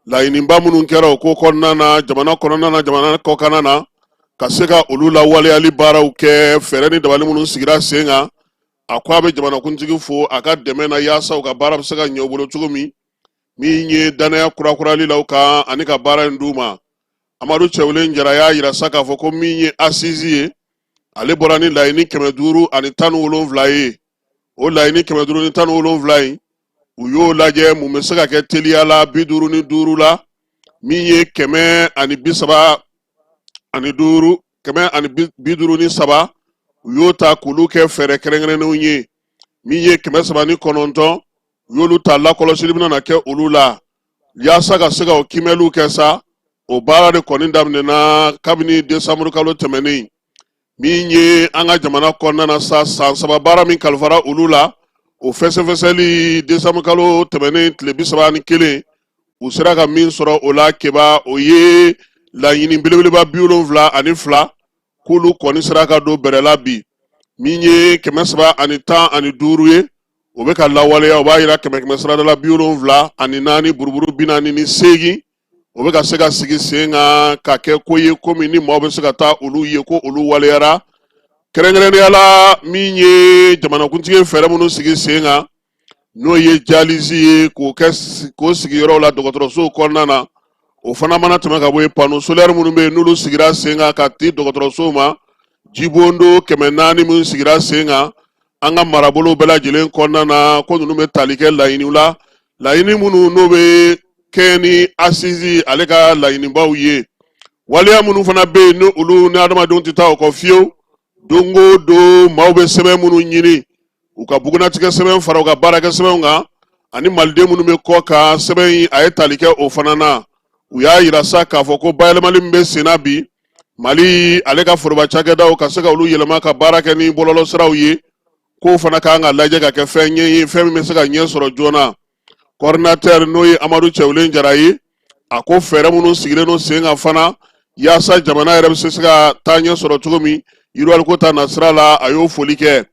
Laɲiniba minnu kɛra o ko kɔnɔna na, jamana kɔnɔna na, jamana kɔkanna na, ka se ka olu lawaleyali baaraw kɛ, fɛɛrɛ ni dabali minnu sigira sen kan. A ko a bɛ jamanakuntigi fo a ka dɛmɛ na yaasa u ka baara bɛ se ka ɲɛ u bolo cogo min, min ye danaya kurakurali la u kan ani ka baara in d'u ma. Amadu Cɛwulen Jara y'a yira sa k'a fɔ ko min ye assise ye, ale bɔra ni laɲini 517 ye. O laɲini 517 in, u y'o lajɛ mun bɛ se ka kɛ teliya la 55 la. Min ye 135, 153, u y'o ta k'olu kɛ fɛɛrɛ kɛrɛnkɛrɛnnenw ye. Min ye 309, u y'olu ta lakɔlɔsili bɛna na kɛ olu la yaasa ka se ka o kiimɛliw kɛ sa. O baara de kɔni daminɛna kabini desanburu kalo tɛmɛnen. Min ye an ka jamana kɔnɔna na sa, san 3 baara min kalifara olu la, o fɛsɛfɛsɛli desanburu kalo tɛmɛnen tile 31, u sera ka min sɔrɔ o la keba, o ye laɲini belebeleba 72, k'olu kɔni sera ka don bɛrɛ la bi. Min ye 315 ye, o bɛ ka lawaleya. O b'a yira kɛmɛ kɛmɛ sarada la 74 buruburu 48, o bɛ ka se ka sigi sen kan ka kɛ ko ye, ko min ni maaw bɛ se ka taa olu ye ko olu waleyara. Kɛrɛnkɛrɛnnenya la, min ye jamanakuntigi ye fɛɛrɛ minnu sigi sen kan, n'o ye dialyse ye, k'o kɛ k'o sigi yɔrɔw la dɔgɔtɔrɔsow kɔnɔna na, o fana mana tɛmɛ ka bɔ yen, panneau solaire minnu bɛ yen n'olu sigira sen kan ka di dɔgɔtɔrɔsow ma, jibondo 400 minnu sigira sen kan an ka marabolow bɛɛ lajɛlen kɔnɔna na, ko ninnu bɛ tali kɛ laɲiniw la, laɲini minnu n'o bɛ kɛ ni assise ale ka laɲinibaw ye. Waleya minnu fana bɛ yen, ni olu ni adamadenw tɛ taa o kɔ fiyewu, don o don maaw bɛ sɛbɛn minnu ɲini, u ka bugunnatigɛ sɛbɛn fara u ka baarakɛ sɛbɛnw kan, ani maliden minnu bɛ kɔ kan, sɛbɛn in a ye tali kɛ o fana na. U y'a yira sa k'a fɔ ko bayɛlɛmali min bɛ sen na bi, Mali ale ka foroba cakɛdaw ka se ka olu yɛlɛma ka baara kɛ ni bɔlɔlɔsiraw ye, k'o fana kan ka lajɛ ka kɛ fɛn ɲɛ ye, fɛn min bɛ se ka ɲɛ sɔrɔ joona. Coordinateur, n'o ye Amadu Cɛwulen Jara ye, a ko fɛɛrɛ minnu sigilen don sen kan fana yaasa jamana yɛrɛ bɛ se ka taa ɲɛ sɔrɔ cogo min yiriwaliko ta nasira la, a y'o foli kɛ.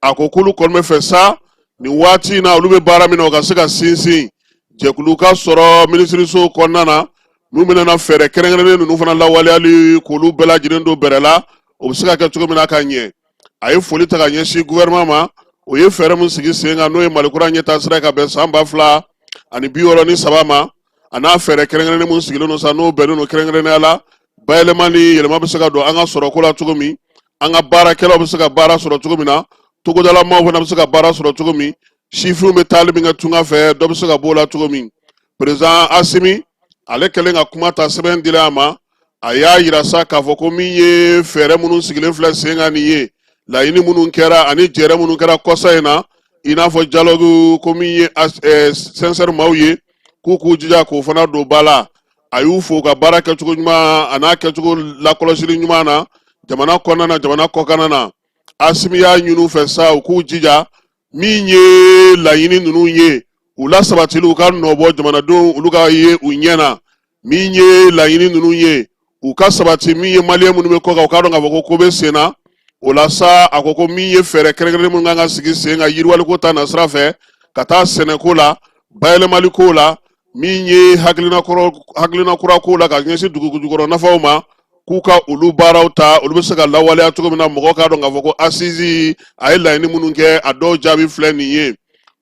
A ko k'olu kɔni bɛ fɛ sa nin waati in na, olu bɛ baara min na, o ka se ka sinsin, jɛkulu ka sɔrɔ minisiriso kɔnɔna na min bɛna na fɛɛrɛ kɛrɛnkɛrɛnnen ninnu fana lawaleyali, k'olu bɛɛ lajɛlen don bɛrɛ la, o bɛ se ka kɛ cogo min na ka ɲɛ. A ye foli ta ka ɲɛsin gouvernement ma, o ye fɛɛrɛ min sigi sen kan, n'o ye Mali kura ɲɛtaa sira ka bɛn san 2063 ma, a n'a fɛɛrɛ kɛrɛnkɛrɛnnen min sigilen don sa, n'o bɛnnen don kɛrɛnkɛrɛnnenya la bayɛlɛma ni yɛlɛma bɛ se ka don an ka sɔrɔko la cogo min, an ka baarakɛlaw bɛ se ka baara sɔrɔ cogo min na, togodalamaw fana bɛ se ka baara sɔrɔ cogo min, sifinw bɛ taali min kɛ tunga fɛ, dɔ bɛ se ka b'o la cogo min. Président Asimi ale kɛlen ka kuma ta, sɛbɛn dila a ma, a y'a yira sa k'a fɔ ko min ye fɛɛrɛ minnu sigilen filɛ sen kan nin ye, laɲini minnu kɛra ani jɛrɛ minnu kɛra kɔsa in na, i n'a fɔ dialogue, ko min ye CNCR maaw ye, k'u k'u jija k'o fana don ba la. A y'u fo ka baara kɛcogo ɲuman a n'a kɛcogo lakɔlɔsili ɲuman na jamana kɔnɔna na, jamana kɔkanna na. Asimi y'a ɲini u fɛ sa u k'u jija, min ye laɲini ninnu ye, u lasabatili, u ka nɔbɔ jamanadenw olu ka ye u ɲɛ na. Min ye laɲini ninnu ye, u ka sabati. Min ye maliyɛn minnu bɛ kɔ kan, u k'a dɔn k'a fɔ ko ko bɛ sen na o la sa. A ko ko min ye fɛɛrɛ kɛrɛnkɛrɛnnen minnu kan ka sigi sen kan yiriwaliko ta nasira fɛ, ka taa sɛnɛko la, bayɛlɛmaliko la, min ye hakilina kura ko la ka ɲɛsin dugu jukɔrɔ nafaw ma, k'u ka olu baaraw ta, olu bɛ se ka lawaleya cogo min na, mɔgɔw k'a dɔn k'a fɔ ko assise a ye laɲini minnu kɛ, a dɔw jaabi filɛ nin ye.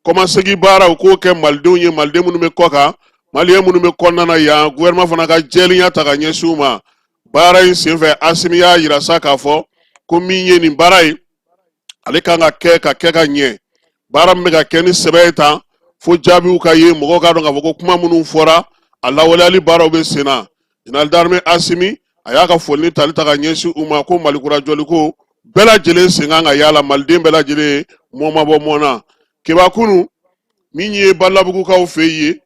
Kɔmasegin baaraw, k'o kɛ malidenw ye, maliden minnu bɛ kɔ kan, maliyɛn minnu bɛ kɔnɔna na yan, gouvernement fana ka jɛlenya ta ka ɲɛsin u ma. Baara in senfɛ, Asimi y'a yira sa k'a fɔ ko min ye nin baara ye, ale kan ka kɛ ka kɛ ka ɲɛ. Baara min bɛ ka kɛ ni sɛbɛ ye tan, Fo jaabiw ka ye, mɔgɔw k'a dɔn k'a fɔ ko kuma minnu fɔra, a lawaleyali baaraw bɛ sen na. Général d'armée Asimi a y'a ka foli ni tali ta ka ɲɛsin u ma, ko Malikura jɔliko bɛɛ lajɛlen sen kan ka y'a la, maliden bɛɛ lajɛlen mɔ ma bɔ mɔ na. Keba, kunu min ye Balabugukaw fɛ yen,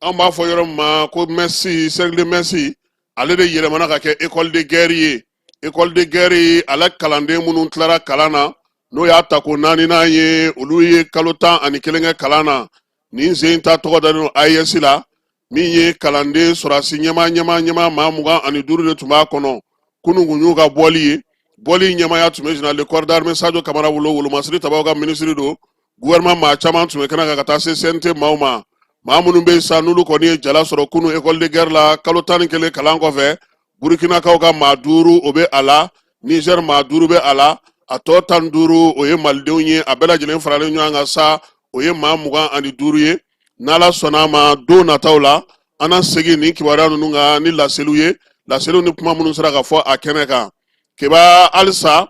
an b'a fɔ yɔrɔ min ma ko Mɛsi, cercle de Mɛsi, ale de yɛlɛmana ka kɛ école de guerre ye. École de guerre, ale kalanden minnu tilara kalan na, n'o y'a tako naaninan ye, olu ye kalo 11 kɛ kalan na. Nin sen ta tɔgɔ dalen don AES la. Min ye kalanden sɔrɔdasi ɲɛmaa ɲɛmaa ɲɛmaa maa 25 de tun b'a kɔnɔ. Kunun kun y'u ka bɔli ye. Bɔli ɲɛmaaya tun bɛ général de corps d'armée Sadio Kamara bolo, wolomasiri tabaw ka minisiri don. Gouvernement maa caman tun bɛ kɛnɛ kan ka taa se CNT maaw ma. Maa minnu bɛ yen sa, n'olu kɔni ye jala sɔrɔ kunun école de guerre la kalo 11 kalan kɔfɛ, Burukinakaw ka maa duuru, o bɛ a la, Niger maa duuru bɛ a la, a tɔ 15, o ye malidenw ye. A bɛɛ lajɛlen faralen ɲɔgɔn kan sa, o ye maa 25 ye. N'Ala sɔnna a ma, don nataw la, an na segin nin kibaruya ninnu kan ni laseliw ye, laseliw ni kuma minnu sera ka fɔ a kɛnɛ kan. Keba, halisa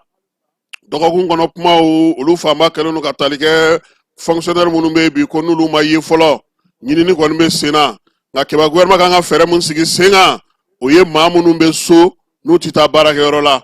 dɔgɔkun kɔnɔ kumaw, olu fanba kɛlen don ka tali kɛ fonctionnaire minnu bɛ yen bi, ko n'olu ma ye fɔlɔ, ɲinini kɔni bɛ sen na. Nka Keba, gouvernement kan ka fɛɛrɛ min sigi sen kan, o ye maa minnu bɛ so n'u tɛ taa baarakɛyɔrɔ la,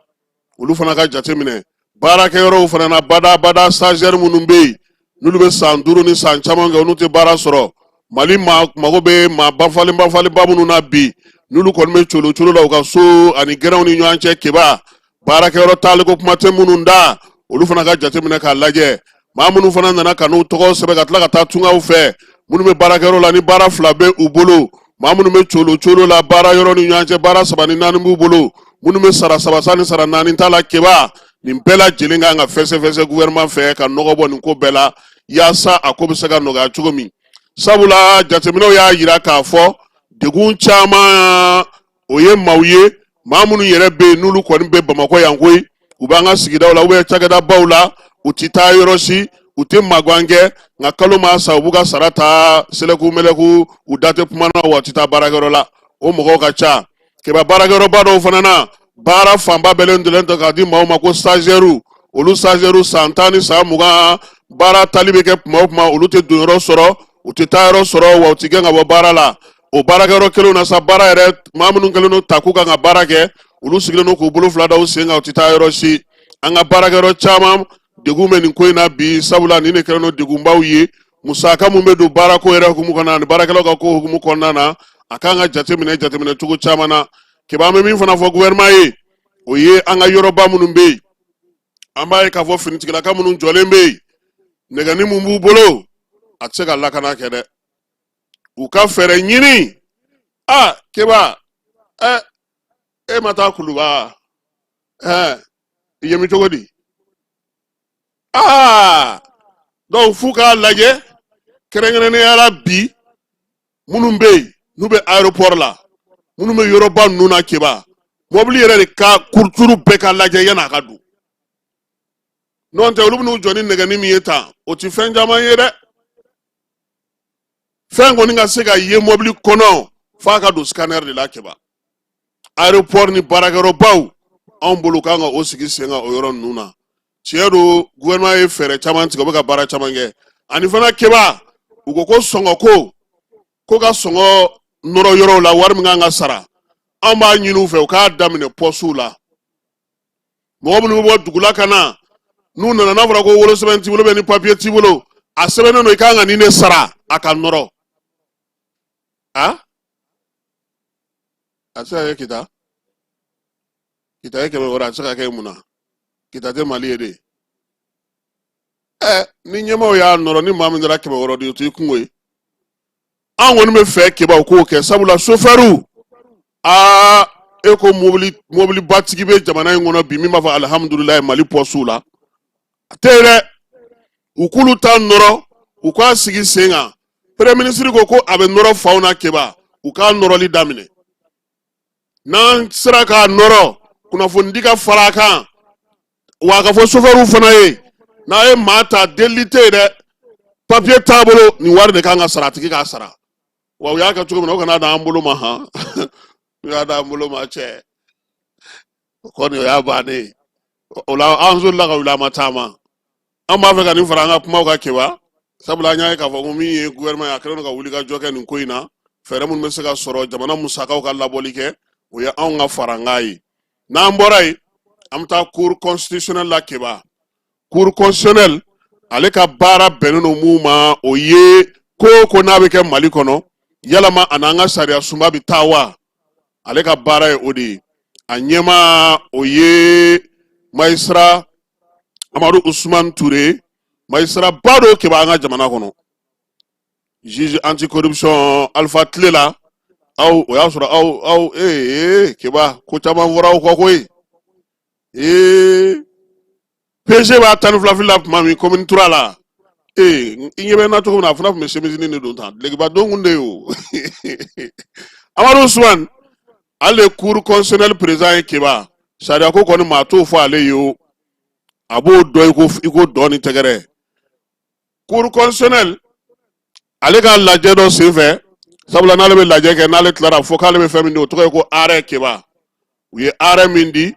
olu fana ka jate minɛ. Baarakɛyɔrɔw fana na, badabada stagiaire minnu bɛ yen, n'olu bɛ san 5 ni san caman kɛ, n'u tɛ baara sɔrɔ. Mali maa mago bɛ maa banfalen banfalenba minnu na bi, n'olu kɔni bɛ colo colo la u ka so ani gɛrɛnw ni ɲɔgɔn cɛ, Keba, baarakɛyɔrɔ taaliko kuma tɛ minnu da, olu fana ka jateminɛ k'a lajɛ. Maa minnu fana nana ka n'u tɔgɔ sɛbɛn ka tila ka taa tungaw fɛ, minnu bɛ baarakɛyɔrɔ la ni baara fila bɛ u bolo, maa minnu bɛ colo colo la baara yɔrɔ ni ɲɔgɔn cɛ, baara saba ni naani b'u bolo, minnu bɛ sara saba sa ni sara naani ta la, Keba, nin bɛɛ lajɛlen kan ka fɛsɛfɛsɛ gouvernement fɛ ka nɔgɔ bɔ nin ko bɛɛ la, yaasa a ko bɛ se ka nɔgɔya cogo min. Sabula jateminɛw y'a jira k'a fɔ degun caman, o ye maaw ye, maa minnu yɛrɛ bɛ yen, n'olu kɔni bɛ Bamakɔ yan koyi, u b'an ka sigidaw la ou cakɛdabaw la, u tɛ taa yɔrɔ si, u tɛ magan kɛ, nka kalo maa sa, u b'u ka sara ta sɛlɛku mɛlɛku, u da tɛ kuma na, wa u tɛ taa baarakɛyɔrɔ la. O mɔgɔw ka ca, Keba. Baarakɛyɔrɔba dɔw fana na, baara fanba bɛlen dɔlen tɛ k'a di maaw ma ko stagiaire. Olu stagiaire san 10 ni san 20, baara tali bɛ kɛ tuma o tuma, olu tɛ don yɔrɔ sɔrɔ, u tɛ taa yɔrɔ sɔrɔ, wa u tɛ gɛn ka bɔ baara la. O baarakɛyɔrɔ kelenw na sa, baara yɛrɛ maa minnu kɛlen don ta k'u kan ka baara kɛ, olu sigilen don k'u bolo fila da u sen kan, u tɛ taa yɔrɔ si. An ka baarakɛyɔrɔ caman degun bɛ nin ko in na bi, sabula nin de kɛlen don degunbaw ye. Musaka mun bɛ don baarako yɛrɛ hukumu kɔnɔ ani baarakɛlaw ka ko hukumu kɔnɔna na, a kan ka jateminɛ jateminɛ cogo caman na. Keba, an bɛ min fana fɔ gouvernement ye, o ye an ka yɔrɔba minnu bɛ yen, an b'a ye k'a fɔ finitigilaka minnu jɔlen bɛ yen, nɛgɛni mun b'u bolo, a tɛ se ka lakana kɛ dɛ. U ka fɛɛrɛ ɲini. A Keba, ɛ e ma taa Kuluba ɛ yen bɛ cogo di? Aa, donc f'u k'a lajɛ, kɛrɛnkɛrɛnnenya la bi, minnu bɛ yen n'u bɛ aéroport la, minnu bɛ yɔrɔba ninnu na, Keba, mɔbili yɛrɛ de ka kuruturu bɛɛ ka lajɛ yan'a ka don. N'o tɛ, olu bɛn'u jɔ ni nɛgɛni min ye tan, o ti fɛn caman ye dɛ. Fɛn kɔni ka se ka ye mɔbili kɔnɔ, f'a ka don scanner de la, Keba. Aéroport ni baarakɛyɔrɔbaw, anw bolo kan ka o sigi sen kan o yɔrɔ ninnu na. Tiɲɛ don, gouvernement ye fɛɛrɛ caman tigɛ, u bɛ ka baara caman kɛ. Ani fana, Keba, u ko ko sɔngɔ ko ko ka sɔngɔ nɔrɔ yɔrɔw la, wari min kan ka sara, an b'a ɲini u fɛ u k'a daminɛ pɔsiw la. Mɔgɔ minnu bɛ bɔ dugu la ka na, n'u nana, n'a fɔra ko wolosɛbɛn t'i bolo bɛ ni papiye t'i bolo, a sɛbɛnnen don i kan ka nin de sara, a ka nɔrɔ. A a tɛ se ka kɛ Kita. Kita ye 600, a tɛ se ka kɛ mun na? Kita tɛ Mali ye de. Ɛ, ni ɲɛmaaw y'a nɔrɔ, ni maa min taara 600 di, o t'i kungo ye. An kɔni bɛ fɛ, Keba, u k'o kɛ, sabula sofɛriw, aa, e ko mobili mobilibatigi bɛ jamana in kɔnɔ bi min b'a fɔ alihamudulilayi Mali pɔsiw la, a tɛ yen dɛ. U k'olu ta nɔrɔ, u k'a sigi sen kan. Premier ministre ko ko a bɛ nɔrɔ faw na, Keba, u k'a nɔrɔli daminɛ. N'an sera k'a nɔrɔ, kunnafonidi ka fara a kan, wa a ka fɔ sofɛriw fana ye, n'a ye maa ta, delili tɛ yen dɛ, papiye t'a bolo, nin wari de kan ka sara, a tigi k'a sara. Wa u y'a kɛ cogo min na, o kana d'an bolo ma han, u y'a d'an bolo ma cɛ, o kɔni o y'a bannen ye. O la an solila ka wuli, an ma taama. An b'a fɛ ka nin fara an ka kumaw kan, Keba. Sabula an y'a ye k'a fɔ ko min ye gouvernement ye, a kɛlen don ka wulikajɔ kɛ nin ko in na. Fɛɛrɛ minnu bɛ se ka sɔrɔ jamana musakaw ka labɔli kɛ, o ye anw ka farankan ye. N'an bɔra yen, an bɛ taa cour constitutionnelle la. Keba, cour constitutionnelle, ale ka baara bɛnnen don mun ma? O ye ko o ko n'a bɛ kɛ Mali kɔnɔ, yalama a n'an ka sariya sunba bɛ taa wa? Ale ka baara ye o de ye. A ɲɛmaa, o ye magistrat Amadu Usumani Ture. Magistrat ba don Keba, an ka jamana kɔnɔ. Juge anticorruption Alpha tile la, aw o y'a sɔrɔ aw ee Keba, ko caman fɔra aw kɔ koyi. Ee, PG b'a 12 fili la tuma min commune 3 la, ee, i ɲɛ bɛ n na cogo min na, a fana tun bɛ chemise de don tan, dulokiba don kun de ye o. Amadu Usumani, ale de cour constitutionnelle président ye. Keba, sariya ko kɔni, maa t'o fɔ ale ye o, a b'o dɔn i ko dɔn ni tɛgɛrɛ. Cour constitutionnelle, ale ka lajɛ dɔ senfɛ, sabula n'ale bɛ lajɛ kɛ, n'ale tilara fo k'ale bɛ fɛn min di, o tɔgɔ ye ko arrêt. Keba, u ye arrêt min di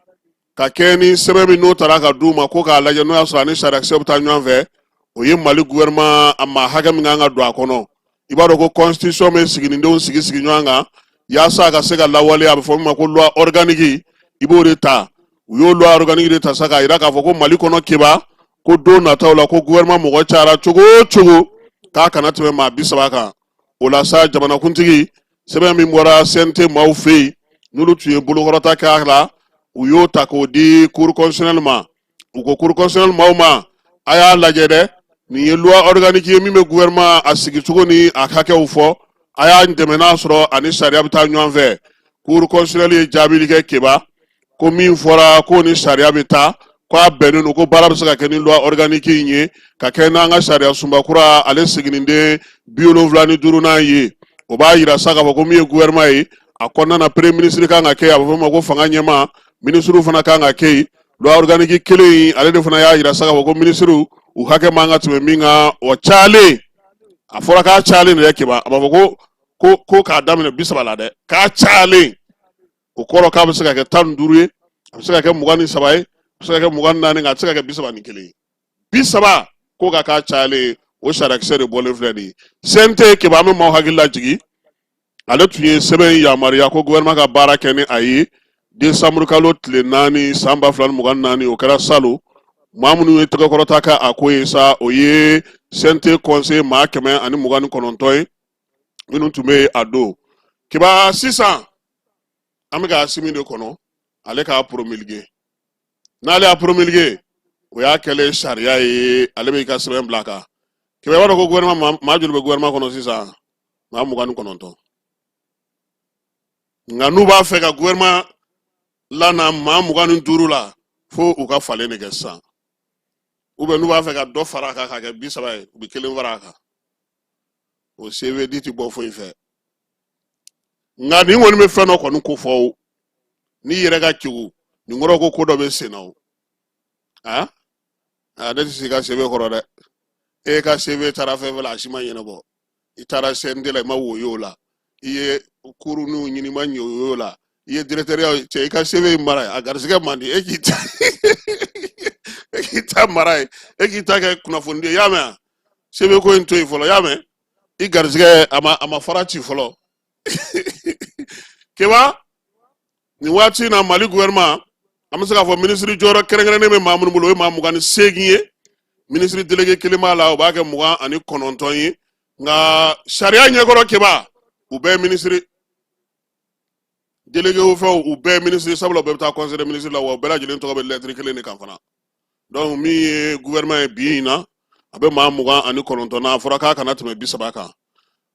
ka kɛ ni sɛbɛn min n'o taara ka d'u ma ko k'a lajɛ n'o y'a sɔrɔ a ni sariyakisɛ bɛ taa ɲɔgɔn fɛ, o ye Mali gouvernement a maa hakɛ min kan ka don a kɔnɔ. I b'a dɔn ko constitution bɛ siginidenw sigi sigi ɲɔgɔn kan yaasa a ka se ka lawaleya, a bɛ fɔ min ma ko loi organique. I b'o de ta, u y'o loi organique de ta sa k'a jira k'a fɔ ko Mali kɔnɔ, Keba, ko don nataw la, ko gouvernement mɔgɔ cayara cogo o cogo, k'a kana tɛmɛ maa 30 kan. O la sa, jamanakuntigi sɛbɛn min bɔra CNT maaw fɛ yen, n'olu tun ye bolokɔrɔta kɛ a la, u y'o ta k'o di cour constitutionnelle ma. U ko cour constitutionnelle maaw ma, a y'a lajɛ dɛ, nin ye loi organique ye min bɛ gouvernement a sigicogo ni a hakɛw fɔ, a y'a dɛmɛ n'a sɔrɔ a ni sariya bɛ taa ɲɔgɔn fɛ. Cour constitutionnelle ye jaabili kɛ, Keba, ko min fɔra k'o ni sariya bɛ taa, ko a bɛnnen don, ko baara bɛ se ka kɛ ni loi organique in ye ka kɛ n'an ka sariya sunba kura ale siginiden 75nan ye. O b'a yira sa k'a fɔ ko min ye gouvernement ye, a kɔnɔna na, premier ministre kan ka kɛ, a bɛ fɔ o ma ko fanga ɲɛmaa, ministre fana kan ka kɛ yen. Loi organique kelen in, ale de fana y'a yira sa k'a fɔ ko ministre u hakɛ man ka tɛmɛ min kan, o cayalen, a fɔra k'a cayalen de dɛ, Keba. A b'a fɔ ko k'a daminɛ 30 la dɛ, k'a cayalen, o kɔrɔ k'a bɛ se ka kɛ 15 ye, a bɛ se ka kɛ 23 ye, a bɛ se ka kɛ 24, nka a tɛ se ka kɛ 31 ye. 30 ko ka k'a cayalen, o sariyakisɛ de bɔlen filɛ nin ye. CNT, Keba, an bɛ maaw hakili lajigin, ale tun ye sɛbɛn in yamaruya ko gouvernement ka baara kɛ ni a ye décembre kalo tile 4 san 2024. O kɛra salon. Maa minnu ye tɛgɛkɔrɔta kɛ a ko ye sa, o ye CNT conseil maa 129 ye minnu tun bɛ a don. Keba, sisan an bɛ ka Asimi de kɔnɔ, ale k'a promulguer. N'ale y'a promulguer, o y'a kɛlen sariya ye, ale bɛ i ka sɛbɛn bila a kan. Keba, i b'a dɔn ko gouvernement, maa joli bɛ gouvernement kɔnɔ sisan? Maa 29. Nka n'u b'a fɛ ka gouvernement lana maa 25 la, fo u ka falen de kɛ sisan, ou bien n'u b'a fɛ ka dɔ fara a kan k'a kɛ 30 ye, u bɛ kelen fara a kan. O CV di ti bɔ foyi fɛ. Nka nin kɔni bɛ fɛn dɔ kɔni ko fɔ o, n'i yɛrɛ ka kegu nin kɔrɔ ko ko dɔ bɛ sen na o. Aa aa, ne tɛ se ka CV kɔrɔ dɛ. E ka CV taara fɛn fɛn la, a si ma ɲɛnabɔ. I taara CNT la, i ma woyo o la. I ye kuruninw ɲini, i ma ɲɛ o la. I ye directeur cɛ, i ka CV in mara a garisɛgɛ man di. E k'i ta mara ye, e k'i ta kɛ kunnafoni di ye. I y'a mɛn wa? CV ko in to yen fɔlɔ, i y'a mɛn? I garisɛgɛ a ma fara ci fɔlɔ. Keba, nin waati in na, Mali gouvernement, an bɛ se k'a fɔ minisiri jɔyɔrɔ kɛrɛnkɛrɛnnen bɛ maa minnu bolo, o ye maa 28 ye. Minisiri délégué kelen b'a la, o b'a kɛ 29 ye. Nka sariya ɲɛkɔrɔ, Keba, u bɛɛ ye minisiri délégué fɛnw, u bɛɛ ye minisiri, sabula u bɛɛ bɛ taa conseil des ministres la, wa u bɛɛ lajɛlen tɔgɔ bɛ lɛtiri kelen de kan fana. Donc min ye gouvernement ye bi in na, a bɛ maa 29 na. A fɔra k'a kana tɛmɛ 30 kan.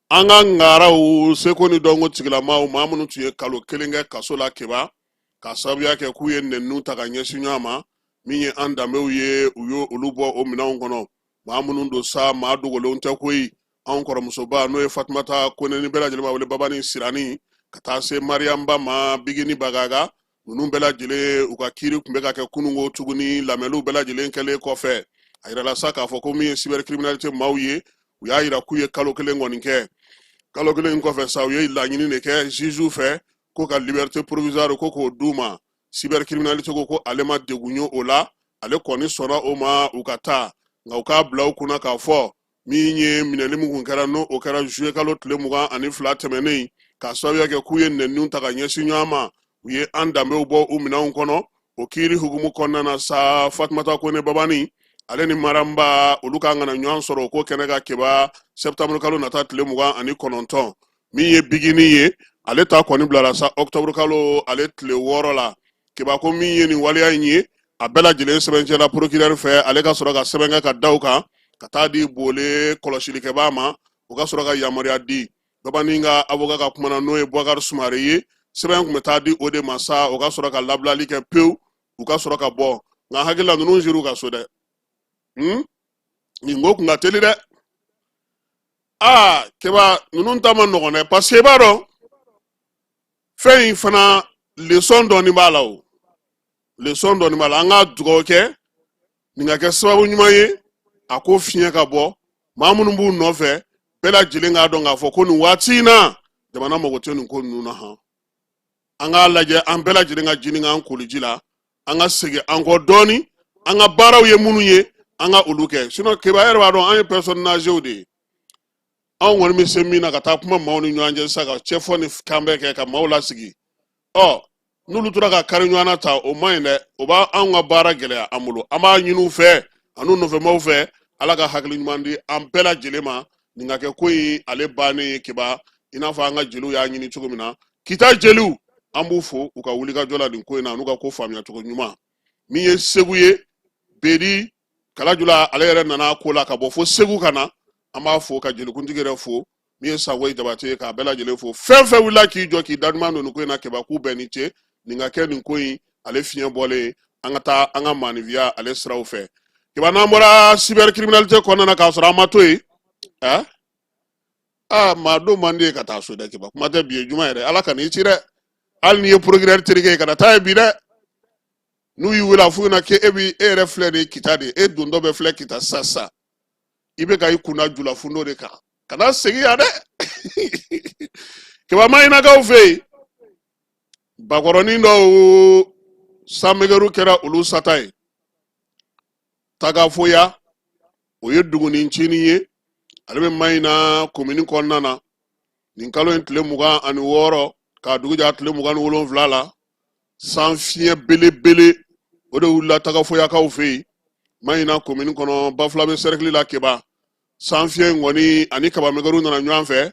An ka ŋaraw, seko ni dɔnko tigilamaw, maa minnu tun ye kalo kelen kɛ kaso la, Keba, k'a sababuya kɛ k'u ye nɛniw ta ka ɲɛsin ɲɔgɔn ma, min ye an danbew ye, u ye olu bɔ o minɛnw kɔnɔ. Maa minnu don sa, maa dogolenw tɛ koyi. Anw kɔrɔmusoba, n'o ye Fatumata Kone, ni bɛɛ lajɛlen b'a wele Babani Sirani, ka taa se Mariyamba ma, Bigini Bagaga, ninnu bɛɛ lajɛlen, u ka kiiri tun bɛ ka kɛ kununko tuguni. Lamɛnniw bɛɛ lajɛlen kɛlen kɔfɛ, a yirala sa k'a fɔ ko min ye cybercriminalité maaw ye, u y'a yira k'u ye kalo kelen kɔni kɛ. Kalo kelen kɔfɛ sa, u ye laɲini de kɛ juge fɛ ko ka liberté provisoire ko k'o d'u ma. Cybercriminalité ko ko ale ma degun ye o la, ale kɔni sɔnna o ma, u ka taa, nka u k'a bila u kunna k'a fɔ Min ye minɛli min kun kɛra, n'o o kɛra zuye kalo tile 22 tɛmɛnen, k'a sababuya kɛ k'u ye nɛniw ta ka ɲɛsin ɲɔgɔn ma, u ye an danbew bɔ u minɛnw kɔnɔ. O kiiri hukumu kɔnɔna na sa, Fatumata Kone Babani ale ni Maramba, olu kan ka na ɲɔgɔn sɔrɔ o ko kɛnɛ kan Keba, sɛptanburu kalo nata tile 29. Min ye Bigini ye, ale ta kɔni bilara sa ɔkutɔburu kalo ale tile 6 la. Keba, ko min ye nin waleya in ye, a bɛɛ lajɛlen sɛbɛncɛla procureur fɛ, ale ka sɔrɔ ka sɛbɛn kɛ ka da u kan ka taa di Bole kɔlɔsilikɛbaa ma, o ka sɔrɔ ka yamaruya di. Babani ka avocat ka kuma na, n'o ye Bubakari Sumare ye, sɛbɛn tun bɛ taa di o de ma sa, o ka sɔrɔ ka labilali kɛ pewu, u ka sɔrɔ ka bɔ. Nka hakili la ninnu ser'u ka so dɛ. Nin ko kun ka teli dɛ. Aa Keba, ninnu ta ma nɔgɔn dɛ, parce que i b'a dɔn fɛn in fana, leçon dɔɔni b'a la. O leçon dɔɔni b'a la. An ka dugawu kɛ nin ka kɛ sababu ɲuman ye, a ko fiɲɛ ka bɔ maa minnu b'u nɔfɛ bɛɛ lajɛlen k'a dɔn k'a fɔ ko nin waati in na, jamana mago tɛ nin ko ninnu na. Han, an k'a lajɛ, an bɛɛ lajɛlen ka jini k'an koliji la, an ka segin an kɔ dɔɔni, an ka baaraw ye minnu ye, an ka olu kɛ. Sinon Keba yɛrɛ b'a dɔn, an ye personnes âgées de ye. Anw kɔni bɛ se min na, ka taa kuma maaw ni ɲɔgɔn cɛ sisan, ka cɛfɔ ni kan bɛɛ kɛ ka maaw lasigi. Ɔ n'olu tora ka kari ɲɔgɔn na ta, o man ɲi dɛ, o b'a anw ka baara gɛlɛya an bolo. An b'a ɲini u fɛ an'u nɔfɛmaaw fɛ, Ala ka hakili ɲuman di an bɛɛ lajɛlen ma, nin ka kɛ ko in ale bannen ye Keba, i n'a fɔ an ka jeliw y'a ɲini cogo min na. Kita jeliw, an b'u fo u ka wulikajɔ la nin ko in na, n'u ka ko faamuya cogo ɲuman. Min ye Segu ye, Bedi Kalajula, ale yɛrɛ nana ko la ka bɔ fo Segu ka na. An b'a fo ka jelikuntigi yɛrɛ fo, min ye Sagoyi Jabate ye, k'a bɛɛ lajɛlen fo. Fɛn fɛn wulila k'i jɔ k'i da duman don nin ko in na Keba, k'u bɛɛ ni ce. Nin ka kɛ nin ko in ale fiɲɛ bɔlen, an ka taa an ka maanifinya ale siraw fɛ. Keba, n'an bɔra cybercriminalité kɔnɔna na, k'a sɔrɔ an ma to yen, aa maa don man di ye ka taa so dɛ. Keba, kuma tɛ bi ye juma yɛrɛ, Ala ka n'i ci dɛ. Hali n'i ye procureur terikɛ ye, kana taa ye bi dɛ. N'u y'i wele, a f'u ɲɛna k'e bi e yɛrɛ filɛ nin ye Kita de, e dontɔ bɛ filɛ Kita sisan sisan, i bɛ ka i kunda julafundo de kan, kana segin yan dɛ. Keba, Mahinakaw fɛ yen, bakɔrɔnin dɔw sanmɛgɛru kɛra olu sata ye. Tagafoya, o ye dugunin ncinin ye, ale bɛ Mahina komini kɔnɔna na. Nin kalo in tile 26 k'a dugu jɛ tile 27 la, san fiɲɛ belebele o de wulila Tagafoyakaw fɛ yen, Mahina komini kɔnɔ, Bafulabe sɛrɛkili la. Keba, san fiɲɛ in kɔni ani kabamɛgɛru nana ɲɔgɔn fɛ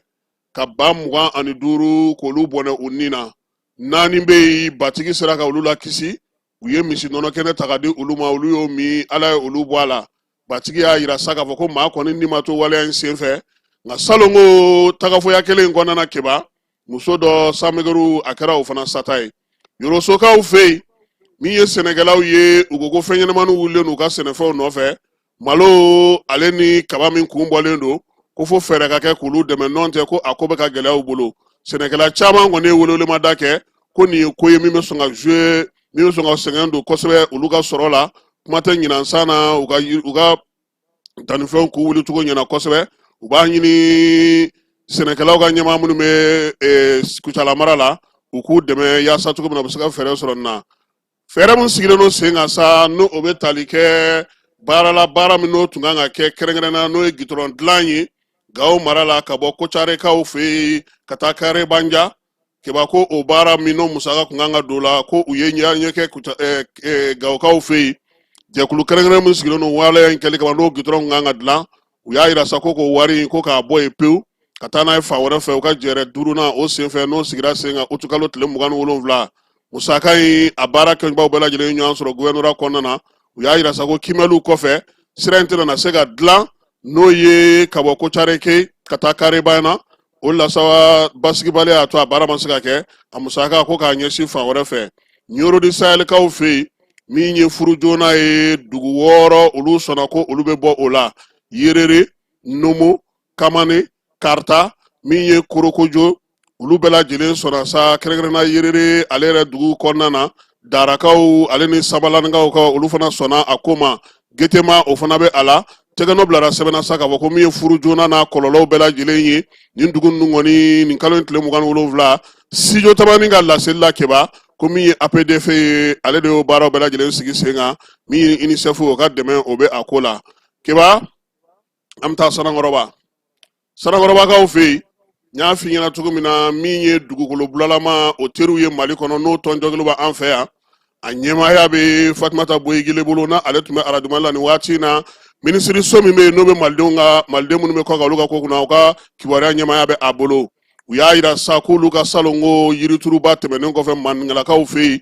ka ba 25 k'olu bɔnɛ u ni na. Naani bɛ yen, batigi sera ka olu lakisi. U ye misi nɔnɔ kɛnɛ ta ka di olu ma, olu y'o min, Ala ye olu bɔ a la. Batigi y'a yira sa k'a fɔ ko maa kɔni ni ma to waleya in senfɛ. Nka salon ko Tagafoya kelen in kɔnɔna na, Keba, muso dɔ sanmɛgɛru a kɛra o fana sata ye. Yorosokaw fɛ yen, min ye sɛnɛkɛlaw ye, u ko ko fɛn ɲɛnamaniw wulilen u ka sɛnɛfɛnw nɔfɛ, malo ale ni kaba min kun bɔlen don, ko fo fɛɛrɛ ka kɛ k'olu dɛmɛ, nɔn tɛ ko a ko bɛ ka gɛlɛya u bolo. Sɛnɛkɛla caman kɔni ye welewelemada kɛ ko nin ye ko ye min bɛ sɔn ka jouer, min bɛ sɔn ka sɛgɛn don kosɛbɛ olu ka sɔrɔ la. Kuma tɛ ɲinan san na, u ka dannifɛnw k'u wuli cogo ɲɛna kosɛbɛ. U b'a ɲini sɛnɛkɛlaw ka ɲɛmaa minnu bɛ Kucala mara la, u k'u dɛmɛ yaasa cogo min na u bɛ se ka fɛɛrɛ sɔrɔ nin na. Fɛɛrɛ min sigilen don sen kan sa, n'o o bɛ tali kɛ baara la, baara min n'o tun kan ka kɛ kɛrɛnkɛrɛnnenya, n'o ye gitɔrɔn dilan ye Gawo mara la, ka bɔ Kocarekaw fɛ yen ka taa Karebanja. Keba, ko o baara min n'o musaka tun kan ka don la, ko u ye ɲɛ kɛ Gawokaw fɛ yen. Jɛkulu kɛrɛnkɛrɛn min sigilen don waleya in kɛli kama, n'o gitɔrɔn tun kan ka dilan, u y'a yira sa ko k'o wari in ko k'a bɔ yen pewu ka taa n'a ye fan wɛrɛ fɛ. U ka jɛrɛ duurunan o senfɛ, n'o sigira sen kan utukalo tile 27, musaka in a baara kɛbaaw bɛɛ lajɛlen ye ɲɔgɔn sɔrɔ gouvernorat kɔnɔna na. U y'a yira sa ko kiimɛliw kɔfɛ, sira in tɛna na se ka dilan, n'o ye ka bɔ Kocareke ka taa Karebana. O la sa, basigibaliya y'a to a baara ma se ka kɛ, a musaka ko k'a ɲɛsin fan wɛrɛ fɛ. Ɲoro di Sahelikaw fɛ yen, min ye furu joona ye, dugu wɔɔrɔ olu sɔnna ko olu bɛ bɔ o la: Yerere, Nomo, Kamane, Karta, min ye Korokojo. Olu bɛɛ lajɛlen sɔnna sa, kɛrɛnkɛrɛnna Yerere ale yɛrɛ dugu kɔnɔna na. Darakaw ale ni Sabalanikaw ka, olu fana sɔnna a ko ma. Getema, o fana bɛ a la. Tɛgɛnɔ bilara sɛbɛnna sa k'a fɔ ko min ye furu joona n'a kɔlɔlɔw bɛɛ lajɛlen ye, nin dugu ninnu kɔni, nin kalo in tile 27, Studio Tamani ka laseli la, Keba, ko min ye APDF ye, ale de y'o baaraw bɛɛ lajɛlen sigi sen kan. Min ye UNICEF, o ka dɛmɛ o bɛ a ko la, Keba. An bɛ taa Sanankɔrɔba, Sanankɔrɔbakaw fɛ yen. N y'a f'i ɲɛna cogo min na, min ye dugukolo bulalama o teriw ye Mali kɔnɔ, n'o tɔnjɔkulu bɛ an fɛ yan, a ɲɛmaaya bɛ Fatumata Boyi Gile bolo, n'a ale tun bɛ arajo Mali la nin waati in na. Minisiriso min bɛ yen, n'o bɛ malidenw ka, maliden minnu bɛ kɔkan, olu ka ko kunna, u ka kibaruya ɲɛmaaya bɛ a bolo. U y'a yira sa k'olu ka salonko yirituruba tɛmɛnen kɔfɛ maninkalakaw fɛ yen,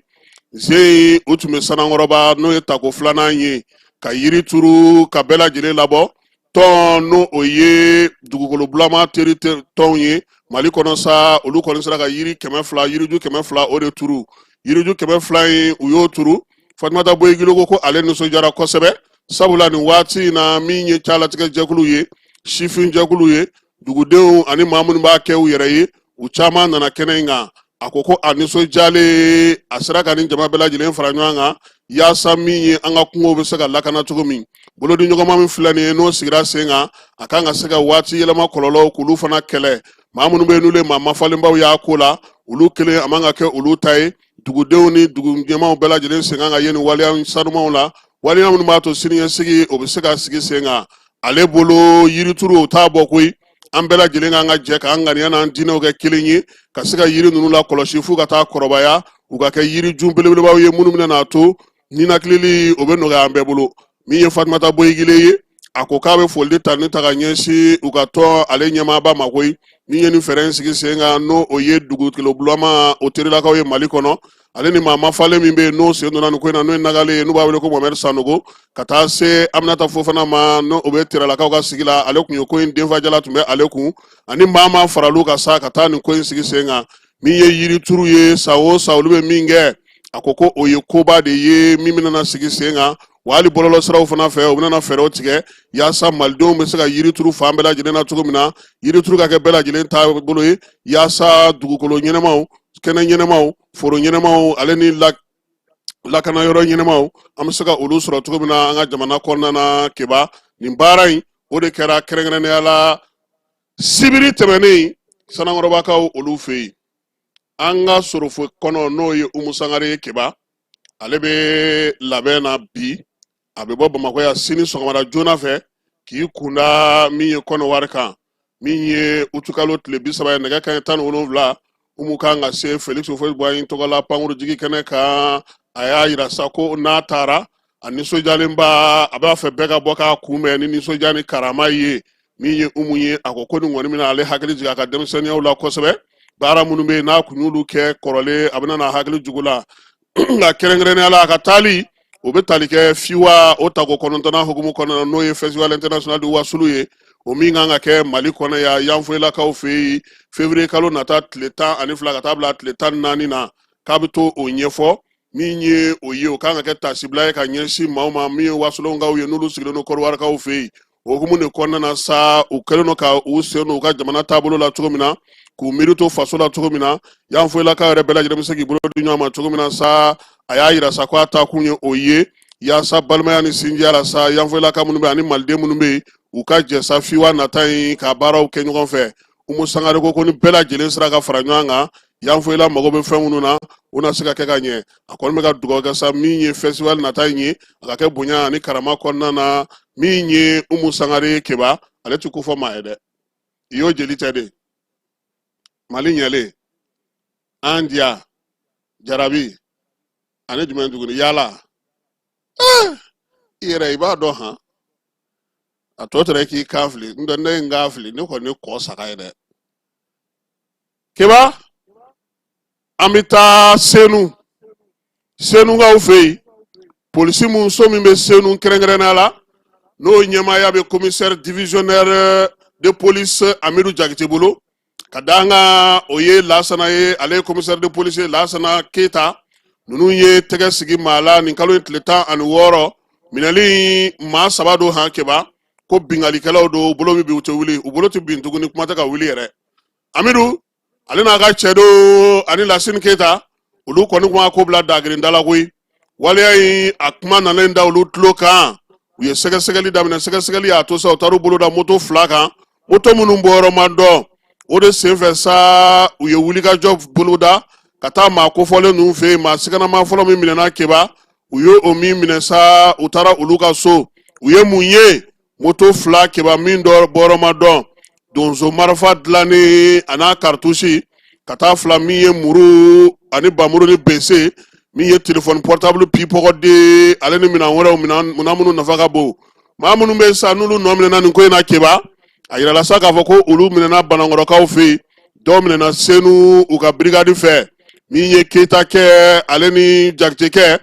ze u tun bɛ Sanankɔrɔba, n'o ye tako filanan ye, ka yiri turu ka bɛɛ lajɛlen labɔ. Tɔn n'o o ye dugukolo bulama teri tɔnw ye Mali kɔnɔ sa, olu kɔni sera ka yiri 200, yiriju 200 o de turu. Yiriju 200 in, u y'o turu. Fatumata Boyi Gile ko ale nisɔndiyara kosɛbɛ, sabula nin waati in na, min ye calatigɛ jɛkulu ye, sifin jɛkulu ye, dugudenw ani maa minnu b'a kɛ u yɛrɛ ye, u caman nana kɛnɛ in kan. A ko a nisɔndiyalen, a sera ka nin jama bɛɛ lajɛlen fara ɲɔgɔn kan yaasa min ye an ka kungow bɛ se ka lakana cogo min. Bolodiɲɔgɔnma min filɛ nin ye, n'o sigira sen kan, a kan ka se ka waati yɛlɛma kɔlɔlɔw k'olu fana kɛlɛ. Maa minnu bɛ yen, n'olu ye maa mafalenbaw y'a ko la, olu kelen a man ka kɛ olu ta ye. Dugudenw ni dugu ɲɛmaaw bɛɛ lajɛlen sen kan ka ye nin waleya sanumanw la, waleya minnu b'a to siniɲɛsigi o bɛ se ka sigi sen kan. Ale bolo, yirituru o t'a bɔ koyi. An bɛɛ lajɛlen k'an ka jɛ k'an ŋaniya n'an diinɛw kɛ kelen ye ka se ka yiri ninnu lakɔlɔsi f'u ka taa kɔrɔbaya, u ka kɛ yiriju belebelebaw ye minnu bɛna n'a to ninakilili o bɛ nɔgɔya an bɛɛ bolo. Min ye Fatumata Boyi Gile ye, a ko k'a bɛ foli ta ni ta ka ɲɛsin u ka tɔn ale ɲɛmaaba ma koyi, min ye nin fɛɛrɛ in sigi sen kan, n'o o ye dugukolo bulama o terilakaw ye Mali kɔnɔ, ale ni maa mafalen min bɛ yen, n'o sen donna nin ko in na, n'o ye nagale ye, n'u b'a wele ko Mohamɛdi Sanogo, ka taa se Aminata Fofana ma, n'o o bɛ Teralakaw ka sigi la. Ale tun ye ko in denfajala tun bɛ ale kun, ani maa maa faral'u kan sa ka taa nin ko in sigi sen kan. Min ye yirituru ye, san o san olu bɛ min kɛ, a ko ko o ye koba de ye min bɛna sigi sen kan. Wa hali bɔlɔlɔsiraw fana fɛ, u bɛna fɛɛrɛw tigɛ yaasa malidenw bɛ se ka yirituru fan bɛɛ lajɛlen na cogo min na, yirituru ka kɛ bɛɛ lajɛlen taabolo ye, yaasa dugukolo ɲɛnamaw, kɛnɛ ɲɛnamaw, foro ɲɛnamaw, ale ni lakana yɔrɔ ɲɛnamaw, an bɛ se ka olu sɔrɔ cogo min na an ka jamana kɔnɔna na. Keba, nin baara in, o de kɛra kɛrɛnkɛrɛnnenya la sibiri tɛmɛnen Sanankɔrɔbakaw olu fɛ yen. An ka sorofo kɔnɔ, n'o ye Umu Sangare ye, Keba, ale bɛ labɛn na bi. A bɛ bɔ Bamakɔ yan sini sɔgɔmada joona fɛ k'i kunda min ye Kɔnɔwari kan, min ye utukalo tile 30 ye, nɛgɛ kanɲɛ 17. Umu kan ka se Felix Houphouët Boigny tɔgɔla pankurujigi kɛnɛ kan. A y'a yira sa ko n'a taara, a nisɔndiyalenba, a b'a fɛ bɛɛ ka bɔ k'a kunbɛn ni nisɔndiya ni karama ye. Min ye Umu ye, a ko ko nin kɔni bɛna ale hakili jigin a ka denmisɛnninyaw la kosɛbɛ. Baara minnu bɛ yen, n'a kun y'olu kɛ kɔrɔlen, a bɛna n'a hakili jigin la. Nka kɛrɛnkɛrɛnnenya la, a ka taali o bɛ tali kɛ FIWA o tako kɔnɔntɔnnan hukumu kɔnɔna na, n'o ye Festival international du Wasulu ye, o min kan ka kɛ Mali kɔnɔ yan, Yanfoyilakaw fɛ yen, février kalo nata tile 12 ka taa bila tile 14 na. K'a bɛ to o ɲɛfɔ. Min ye o ye, o kan ka kɛ tasibila ye ka ɲɛsin maaw ma, min ye wasolonkaw ye, n'olu sigilen don Kɔdiwarikaw fɛ yen. O hukumu de kɔnɔna na sa, u kɛlen don ka u sen don u ka jamana taabolo la cogo min na, k'u miiri to faso la cogo min na, Yanfoyilakaw yɛrɛ bɛɛ lajɛlen bɛ se k'i bolo di ɲɔgɔn ma cogo min na sa. A y'a yira sa ko a taakun ye o ye, yaasa balimaya ni sinjiya la sa, Yanfoyilaka minnu bɛ ani maliden minnu bɛ yen, u ka jɛ sa FIWA nata in ka baaraw kɛ ɲɔgɔn fɛ. Umu Sangare ko ni bɛɛ lajɛlen sera ka fara ɲɔgɔn kan, Yanfoyila mago bɛ fɛn minnu na, o na se ka kɛ ka ɲɛ. A kɔni bɛ ka dugawu kɛ sa, min ye festival nata in ye, a ka kɛ bonya ani karama kɔnɔna na. Min ye Umu Sangare, Keba, ale ti ko fɔ maa ye dɛ. I y'o jeli tɛ de Mali ɲɛlen an diya jarabi ani jumɛn tuguni yala i yɛrɛ i b'a dɔn han. A tɔ tora k'i kan fili n tɛ ne ye n kan fili, ne kɔni kɔ saga ye dɛ. Keba, an bɛ taa Senu, Senukaw fɛ yen. Polisi mun so min bɛ Senu kɛrɛnkɛrɛnnenya la, n'o ɲɛmaaya bɛ commissaire divisionnaire de police Amidu Jakite bolo, ka da an kan o ye Lasana ye, ale ye commissaire de police ye, Lasana Keyita. Ninnu ye tɛgɛ sigi maa la nin kalo in tile 16. Minɛli maa saba don han, Keba, ko binkalikɛlaw don. U bolo bɛ bin, u tɛ wuli, u bolo tɛ bin tuguni, kuma tɛ ka wuli yɛrɛ. Amidu ale n'a ka cɛdenw ani Lasini Keyita, olu kɔni kun y'a ko bila dagirinda la koyi. Waleya in, a kuma nalen da olu tulo kan, u ye sɛgɛsɛgɛli daminɛ. Sɛgɛsɛgɛli y'a to sa, u taar'u bolo da moto fila kan, moto minnu bɔyɔrɔ ma dɔn. O de senfɛ sa, u ye wulikajɔ boloda ka taa maa kofɔlen ninnu fɛ yen. Maa siganama fɔlɔ min minɛna, Keba, u ye o min minɛ sa, u taara olu ka so, u ye mun ye? Moto 2 Keba min dɔ bɔyɔrɔ ma dɔn, donso marifa dilannen a n'a karitusi, ka taa fila min ye muru ani bamuru ni bese, min ye telefɔni portable pipɔgɔden, ale ni minɛn wɛrɛw, minɛn minnu nafa ka bon. Maa minnu bɛ sa n'olu nɔ minɛna nin ko in na Keba, a yirala sa k'a fɔ ko olu minɛna Banankɔrɔkaw fɛ yen, dɔw minɛna Senu u ka brigade fɛ. Min ye Keyita kɛ, ale ni Jakite kɛ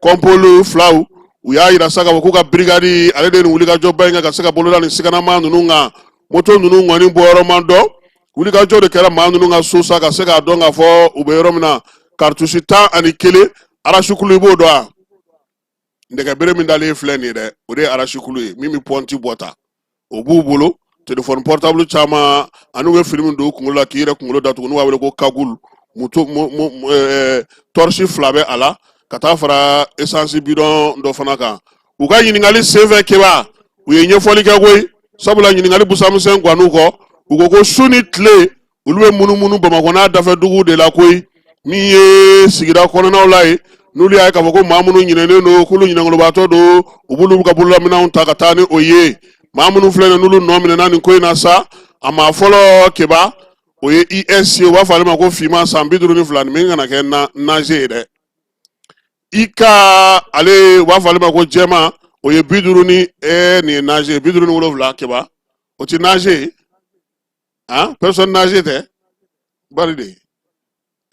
kɔnpolu filaw, u y'a yira sa k'a fɔ k'u ka brigade ale de ye nin wulikajɔba in kɛ ka se ka boloda nin siganama ninnu kan. Moto ninnu kɔni bɔyɔrɔ ma dɔn. Wulikajɔ de kɛra maa ninnu ka so sa ka se k'a dɔn k'a fɔ u bɛ yɔrɔ min na. Karitusi 11, arasukulu, i b'o dɔn wa? Nɛgɛbere min dalen filɛ nin ye dɛ, o de ye arasukulu ye min bɛ pɔnti bɔ ta, o b'u bolo. Telefɔni portable caman ani u bɛ fini min don u kunkolo la k'i yɛrɛ kunkolo datugu, n'u b'a wele ko cagoule. Moto tɔrisi 2 bɛ a la, ka taa fara esansi bidɔn dɔ fana kan. U ka ɲininkali senfɛ Keba, u ye ɲɛfɔli kɛ koyi, sabula ɲininkali busamisɛn guwann'u kɔ. U ko ko su ni tile olu bɛ munumunu Bamakɔ n'a dafɛ duguw de la koyi. Min ye sigida kɔnɔnaw la ye, n'olu y'a ye k'a fɔ ko maa minnu ɲinɛnen don, k'olu ɲinɛnkolobaatɔ don, u b'olu ka bololaminɛnw ta ka taa ni o ye. Maa minnu filɛ nin n'olu nɔ minɛna nin ko in na sa, a maa fɔlɔ Keba, o ye IS ye, u b'a fɔ ale ma ko Finman, san 52. Nin min kana kɛ naze ye dɛ. I ka ale, u b'a fɔ ale ma ko Jɛma, o ye 50 ni nin ye naze ye, 57 Keba, o ti naze ye. Han, personne âgée tɛ bari de.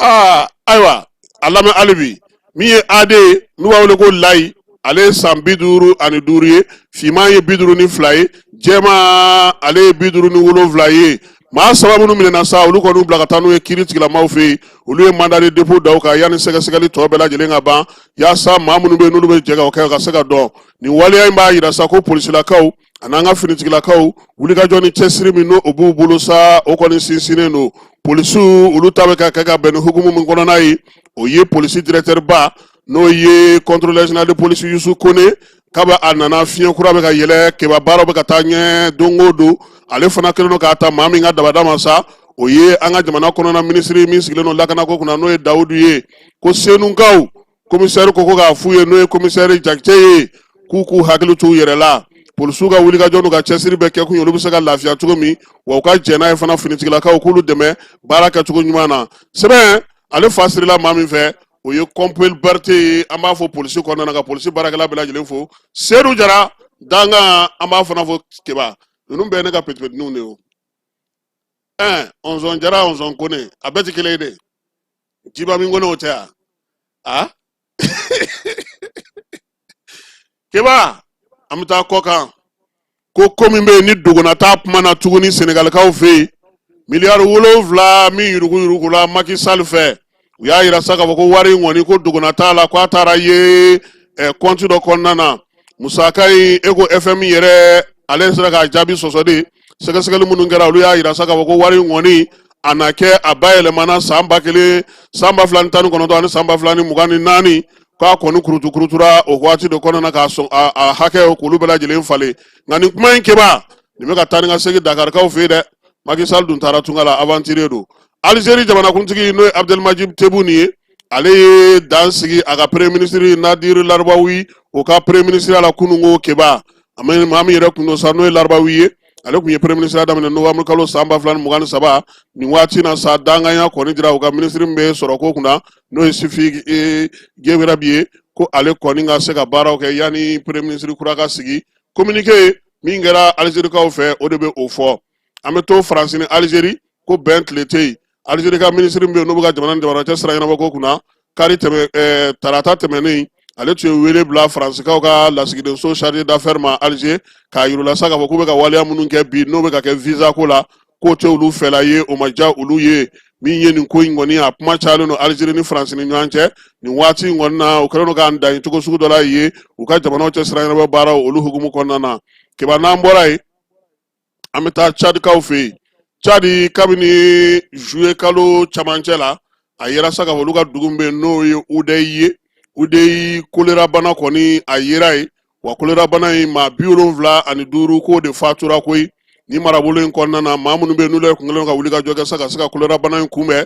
Aa ayiwa, a lamɛn hali bi. Min ye AD ye, n'u b'a wele ko Layi, ale ye san 55 ye. Finman ye 52 ye, Jɛman ale ye 57 ye. Maa saba minnu minɛna sa, olu kɔni bila ka taa n'u ye kiiri tigilamaw fɛ yen. Olu ye mandat de dépôt da u kan yanni sɛgɛsɛgɛli tɔ bɛɛ lajɛlen ka ban, yaasa maa minnu bɛ yen n'olu bɛ jɛ ka o kɛ ka se ka dɔn. Nin waleya in b'a yira sa ko polisilakaw an'an ka finitigilakaw, wulikajɔ ni cɛsiri min n'o b'u bolo sa, o kɔni sinsinnen don. Polisiw olu ta bɛ ka kɛ ka bɛn ni hukumu min kɔnɔna ye, o ye polisi directeur ba, n'o ye contrôleur général de police Yusu Kone. Kabi a nana, fiɲɛ kura bɛ ka yɛlɛ Keba, baaraw bɛ ka taa ɲɛ don o don. Ale fana kɛlen don k'a ta maa min ka dabada ma sa, o ye an ka jamana kɔnɔna minisiri min sigilen don lakanako kunna, n'o ye Dawudu ye. Ko Senukaw komisɛri ko k'a f'u ye, n'o ye komisɛri Jakite ye, k'u k'u hakili t'u yɛrɛ la. Polisiw ka wulikajɔ n'u ka cɛsiri bɛɛ kɛkun ye olu bɛ se ka lafiya cogo min wa, u ka jɛn n'a ye fana finitigilakaw k'olu dɛmɛ baara kɛcogo ɲuman na. Sɛbɛn ale fa sirila maa min fɛ, o ye Kɔnpel Berete ye. An b'a fɔ polisi kɔnɔna na, ka polisi baarakɛla bɛɛ lajɛlen fo. Sedu Jara dankan, an b'a fana fo. Keba, ninnu bɛɛ ye ne ka petipetiniw de ye o. Ɛn ɔnzɔn Jara, ɔnzɔn Kone, a bɛɛ tɛ kelen ye de. Jiba min Kone, o tɛ yan a Keba. An bɛ taa kɔ kan ko ko min bɛ yen ni dogona t'a kuma na tuguni Senegalikaw fɛ yen, miliyari 7 min yuruguyurugula Macky Sall fɛ, u y'a yira sa k'a fɔ ko wari in kɔni, ko dogona t'a la, k'a taara ye kɔnti dɔ kɔnɔna na. Musaka in, e ko FMI yɛrɛ ale sera k'a jaabi sɔsɔ de. Sɛgɛsɛgɛli minnu kɛra, olu y'a yira sa k'a fɔ ko wari in kɔni, a na kɛ a bayɛlɛmana san 1000, san 2019 ani san 2024, k'a kɔni kurutu kurutura o waati de kɔnɔna na k'a sɔn a hakɛ k'olu bɛɛ lajɛlen falen. Nka nin kuma in Keba, nin bɛ ka taa ni ka segin Dakarikaw fɛ yen dɛ. Macky Sall dun taara tunga la, aventurier don. Algérie jamanakuntigi, n'o ye Abdelmadjid Tebboune ye, ale ye dan sigi a ka premier ministre Nadir Larbaoui, o ka premier ministre la kununko Keba. A ma maa min yɛrɛ kun don sa, n'o ye Larbaoui ye, ale tun ye premier ministre daminɛ novembre kalo san 2023. Nin waati na sa, danganya kɔni dira u ka ministre min bɛ sɔrɔko kunna, n'o ye Sifi Guebrabi ye, ko ale kɔni ka se ka baaraw kɛ yanni premier ministre kura ka sigi. Communiqué min kɛra Algérikaw fɛ, o de bɛ o fɔ. An bɛ to Faransi ni Algérie ko bɛn tile tɛ yen. Algérie ka minisiri min bɛ yen n'o bɛ ka jamana ni jamana cɛ sira ɲɛnabɔ ko kunna, kari tɛmɛ tarata tɛmɛnen, ale tun ye wele bila Faransikaw ka lasigidenso chargé d'affaires ma Alger, k'a yir'u la sa k'a fɔ k'u bɛ ka waleya minnu kɛ bi, n'o bɛ ka kɛ visa ko la, k'o tɛ olu fɛla ye, o ma diya olu ye. Min ye nin ko in kɔni, a kuma cayalen don Algérie ni Faransi ni ɲɔgɔn cɛ nin waati in kɔni na. U kɛlen don k'an dan cogo sugu dɔ la ye u ka jamanaw cɛ sira ɲɛnabɔ baaraw olu hukumu kɔnɔna na. Keba, n'an bɔra yen, an bɛ taa Cadikaw fɛ yen. Cadi, kabini juillet kalo camancɛ la, a yera sa k'a fɔ olu ka dugu min bɛ yen, n'o ye Udeyi ye, Udeyi kolera bana kɔni a yera yen wa. Kolera bana in, maa 75 k'o de fatura koyi ni marabolo in kɔnɔna na. Maa minnu bɛ yen n'olu yɛrɛ kun kɛlen don ka wuli ka jɔ kɛ sa ka se ka kolera bana in kunbɛn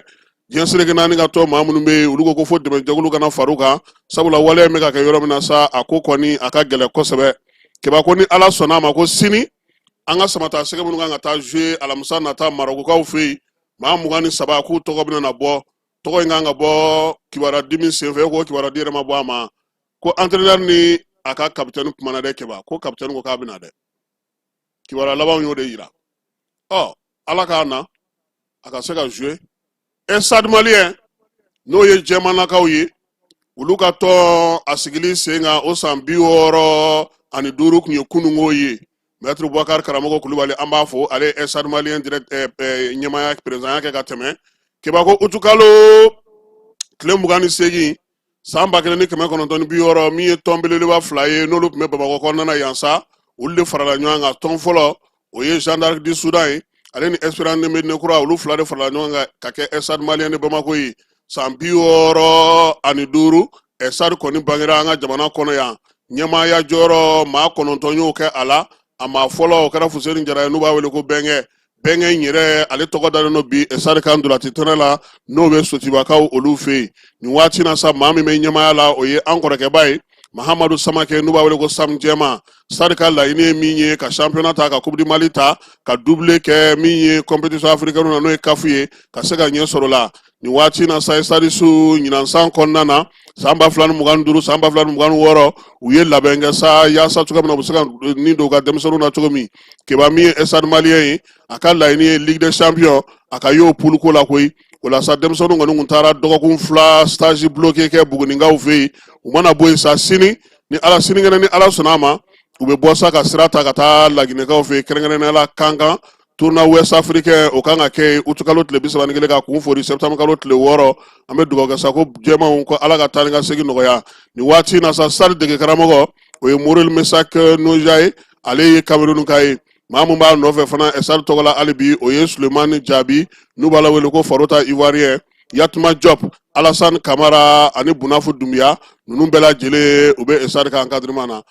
diɲɛ seleke naani ka tɔn maa minnu bɛ yen, olu ko ko fo dɛmɛjɛkulu ka na far'u kan, sabula waleya in bɛ ka kɛ yɔrɔ min na sa, a ko kɔni a ka gɛlɛn kosɛbɛ. Keba ko ni Ala sɔnna a ma, ko sini an ka samata sɛgɛ minnu kan ka taa jouer alamisa nata Marɔkukaw fɛ yen, maa 23, k'u tɔgɔ bɛna na bɔ. Tɔgɔ in kan ka bɔ kibaruya di min senfɛ, ko kibaruya di yɛrɛ ma bɔ a ma, ko entraîneur ni a ka capitaine kumana dɛ. Keba ko capitaine ko k'a bɛna dɛ. Kibaruya labanw y'o de yira. Ɔ, Ala k'a na a ka se ka jouer. Stade Malien, n'o ye jɛmanakaw ye, olu ka tɔn a sigili sen kan o san 65 tun ye kununko ye. Maître Boubacar Karamɔgɔ Kulubali, an b'a fo, ale ye Stade Malien direct ɲɛmaaya président kɛ ka tɛmɛ. Keba ko utukalo tile 28 san 1960, min ye tɔn belebeleba fila ye, n'olu tun bɛ Bamakɔ kɔnɔna na yan sa, olu de farala ɲɔgɔn kan. Tɔn fɔlɔ, o ye Jeanne d'Arc du Soudan ye, ale ni Espérance de Médina Kura, olu fila de farala ɲɔgɔn kan ka kɛ Stade Malien de Bamako ye. San 65, Stade kɔni bangera an ka jamana kɔnɔ yan. Ɲɛmaaya jɔyɔrɔ, maa 9 y'o kɛ a la. A maa fɔlɔ, o kɛra Fuseni Jara ye, n'u b'a wele ko Bɛnkɛ. Bɛnkɛ in yɛrɛ, ale tɔgɔ dalen don bi Stade kan ntolaci terrain la, n'o bɛ Sotibakaw olu fɛ yen nin waati na sa. Maa min bɛ ɲɛmaaya la, o ye an kɔrɔkɛba ye, Mahamadu Samakɛ, n'u b'a wele ko Sam Jɛma. Stade ka laɲini ye min ye, ka championnat ta, ka Coupe du Mali ta, ka doublé kɛ min ye compétition africaine na, n'o ye CAF ye, ka se ka ɲɛ sɔrɔ la nin waati na sa. Stade su ɲinan san kɔnɔna na, san 2025, san 2026, u ye labɛn kɛ sa yaasa cogo min na u bɛ se ka nin don u ka denmisɛnninw na cogo min. Keba, min ye Stade Malien ye, a ka laɲini ye Ligue des Champions, a ka y'o poule ko la koyi. O la sa, denmisɛnninw kɔni tun taara dɔgɔkun 2 stage bloqué kɛ Buguninkaw fɛ yen. U mana bɔ yen sa, sini ni Ala, sinikɛnɛ ni Ala sɔnna a ma, u bɛ bɔ sa ka sira ta ka taa Laginɛkaw fɛ yen, kɛrɛnkɛrɛnnenya la Kankan. Tournoi Ouest africain, o kan ka kɛ utukalo tile 31 ka kun fori septembre kalo tile 6. An bɛ dugawu kɛ sa ko jɛmanw ko Ala ka taa ni ka segin nɔgɔya. Nin waati na sa, Stade dege karamɔgɔ, o ye Morel Mesak Noja ye, ale ye Cameroun ka ye. Maa mun b'a nɔfɛ fana Stade tɔgɔ la hali bi, o ye Sulemani Jaabi, n'u b'a la wele ko Farota Ivoirien, Yatuma Diop, Alassane Kamara ani Bunafu Dumbuya. Ninnu bɛɛ lajɛlen, u bɛ Stade ka encadrement na.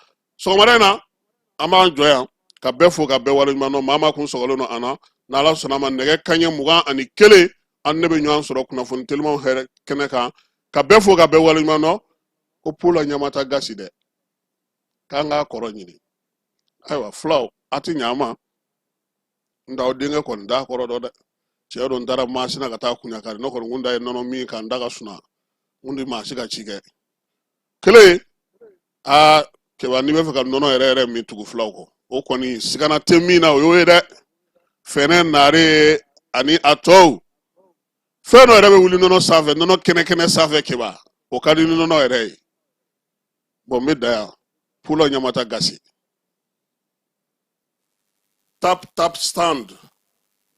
Sɔgɔmada in na, an b'an jɔ yan ka bɛɛ fo ka bɛɛ waleɲuman dɔn. Maa maa kun sɔgɔlen don an na, n'Ala sɔnna a ma, nɛgɛ kanɲɛ 21, an ne bɛ ɲɔgɔn sɔrɔ kunnafoni telimanw hɛrɛ kɛnɛ kan. Ka bɛɛ fo ka bɛɛ waleɲuman dɔn. Ko pula ɲamata gasi dɛ, k'an k'a kɔrɔ ɲini. Ayiwa, fulaw, a ti ɲa ma n t'aw denkɛ kɔni t'a kɔrɔ dɔn dɛ. Tiɲɛ don, n taara Masina ka taa kunyakari, ne kɔni kun da ye nɔnɔ min ka n da ka suna, n kun ti maa si ka ci kɛ kelen. Aa Keba, n'i bɛ fɛ ka nɔnɔ yɛrɛ yɛrɛ min, tugu fulaw kɔ, o kɔni sigana tɛ min na, o y'o ye dɛ. Fɛnɛ, naare ani a tɔw, fɛn dɔ yɛrɛ bɛ wuli nɔnɔ sanfɛ, nɔnɔ kɛnɛ kɛnɛ sanfɛ. Keba, o ka di ni nɔnɔ yɛrɛ ye. Bɔn, n bɛ da yan. Pula ɲamata gasi. Tap Tap Send,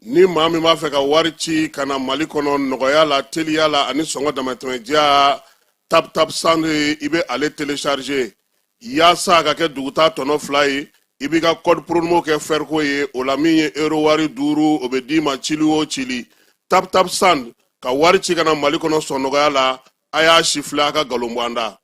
ni maa min b'a fɛ ka wari ci ka na Mali kɔnɔ nɔgɔya la, teliya la ani sɔngɔ damatɛmɛdiya, Tap Tap Send, i bɛ ale télécharger yaasa a ka kɛ duguta tɔnɔ 2 ye. I b'i ka code promo kɛ fɛriko ye. O la, min ye euro wari 5, o bɛ d'i ma cili o cili. Tap Tap Send, ka wari ci ka na Mali kɔnɔ sɔn nɔgɔya la. A y'a si filɛ, a ka nkalon bɔ an da.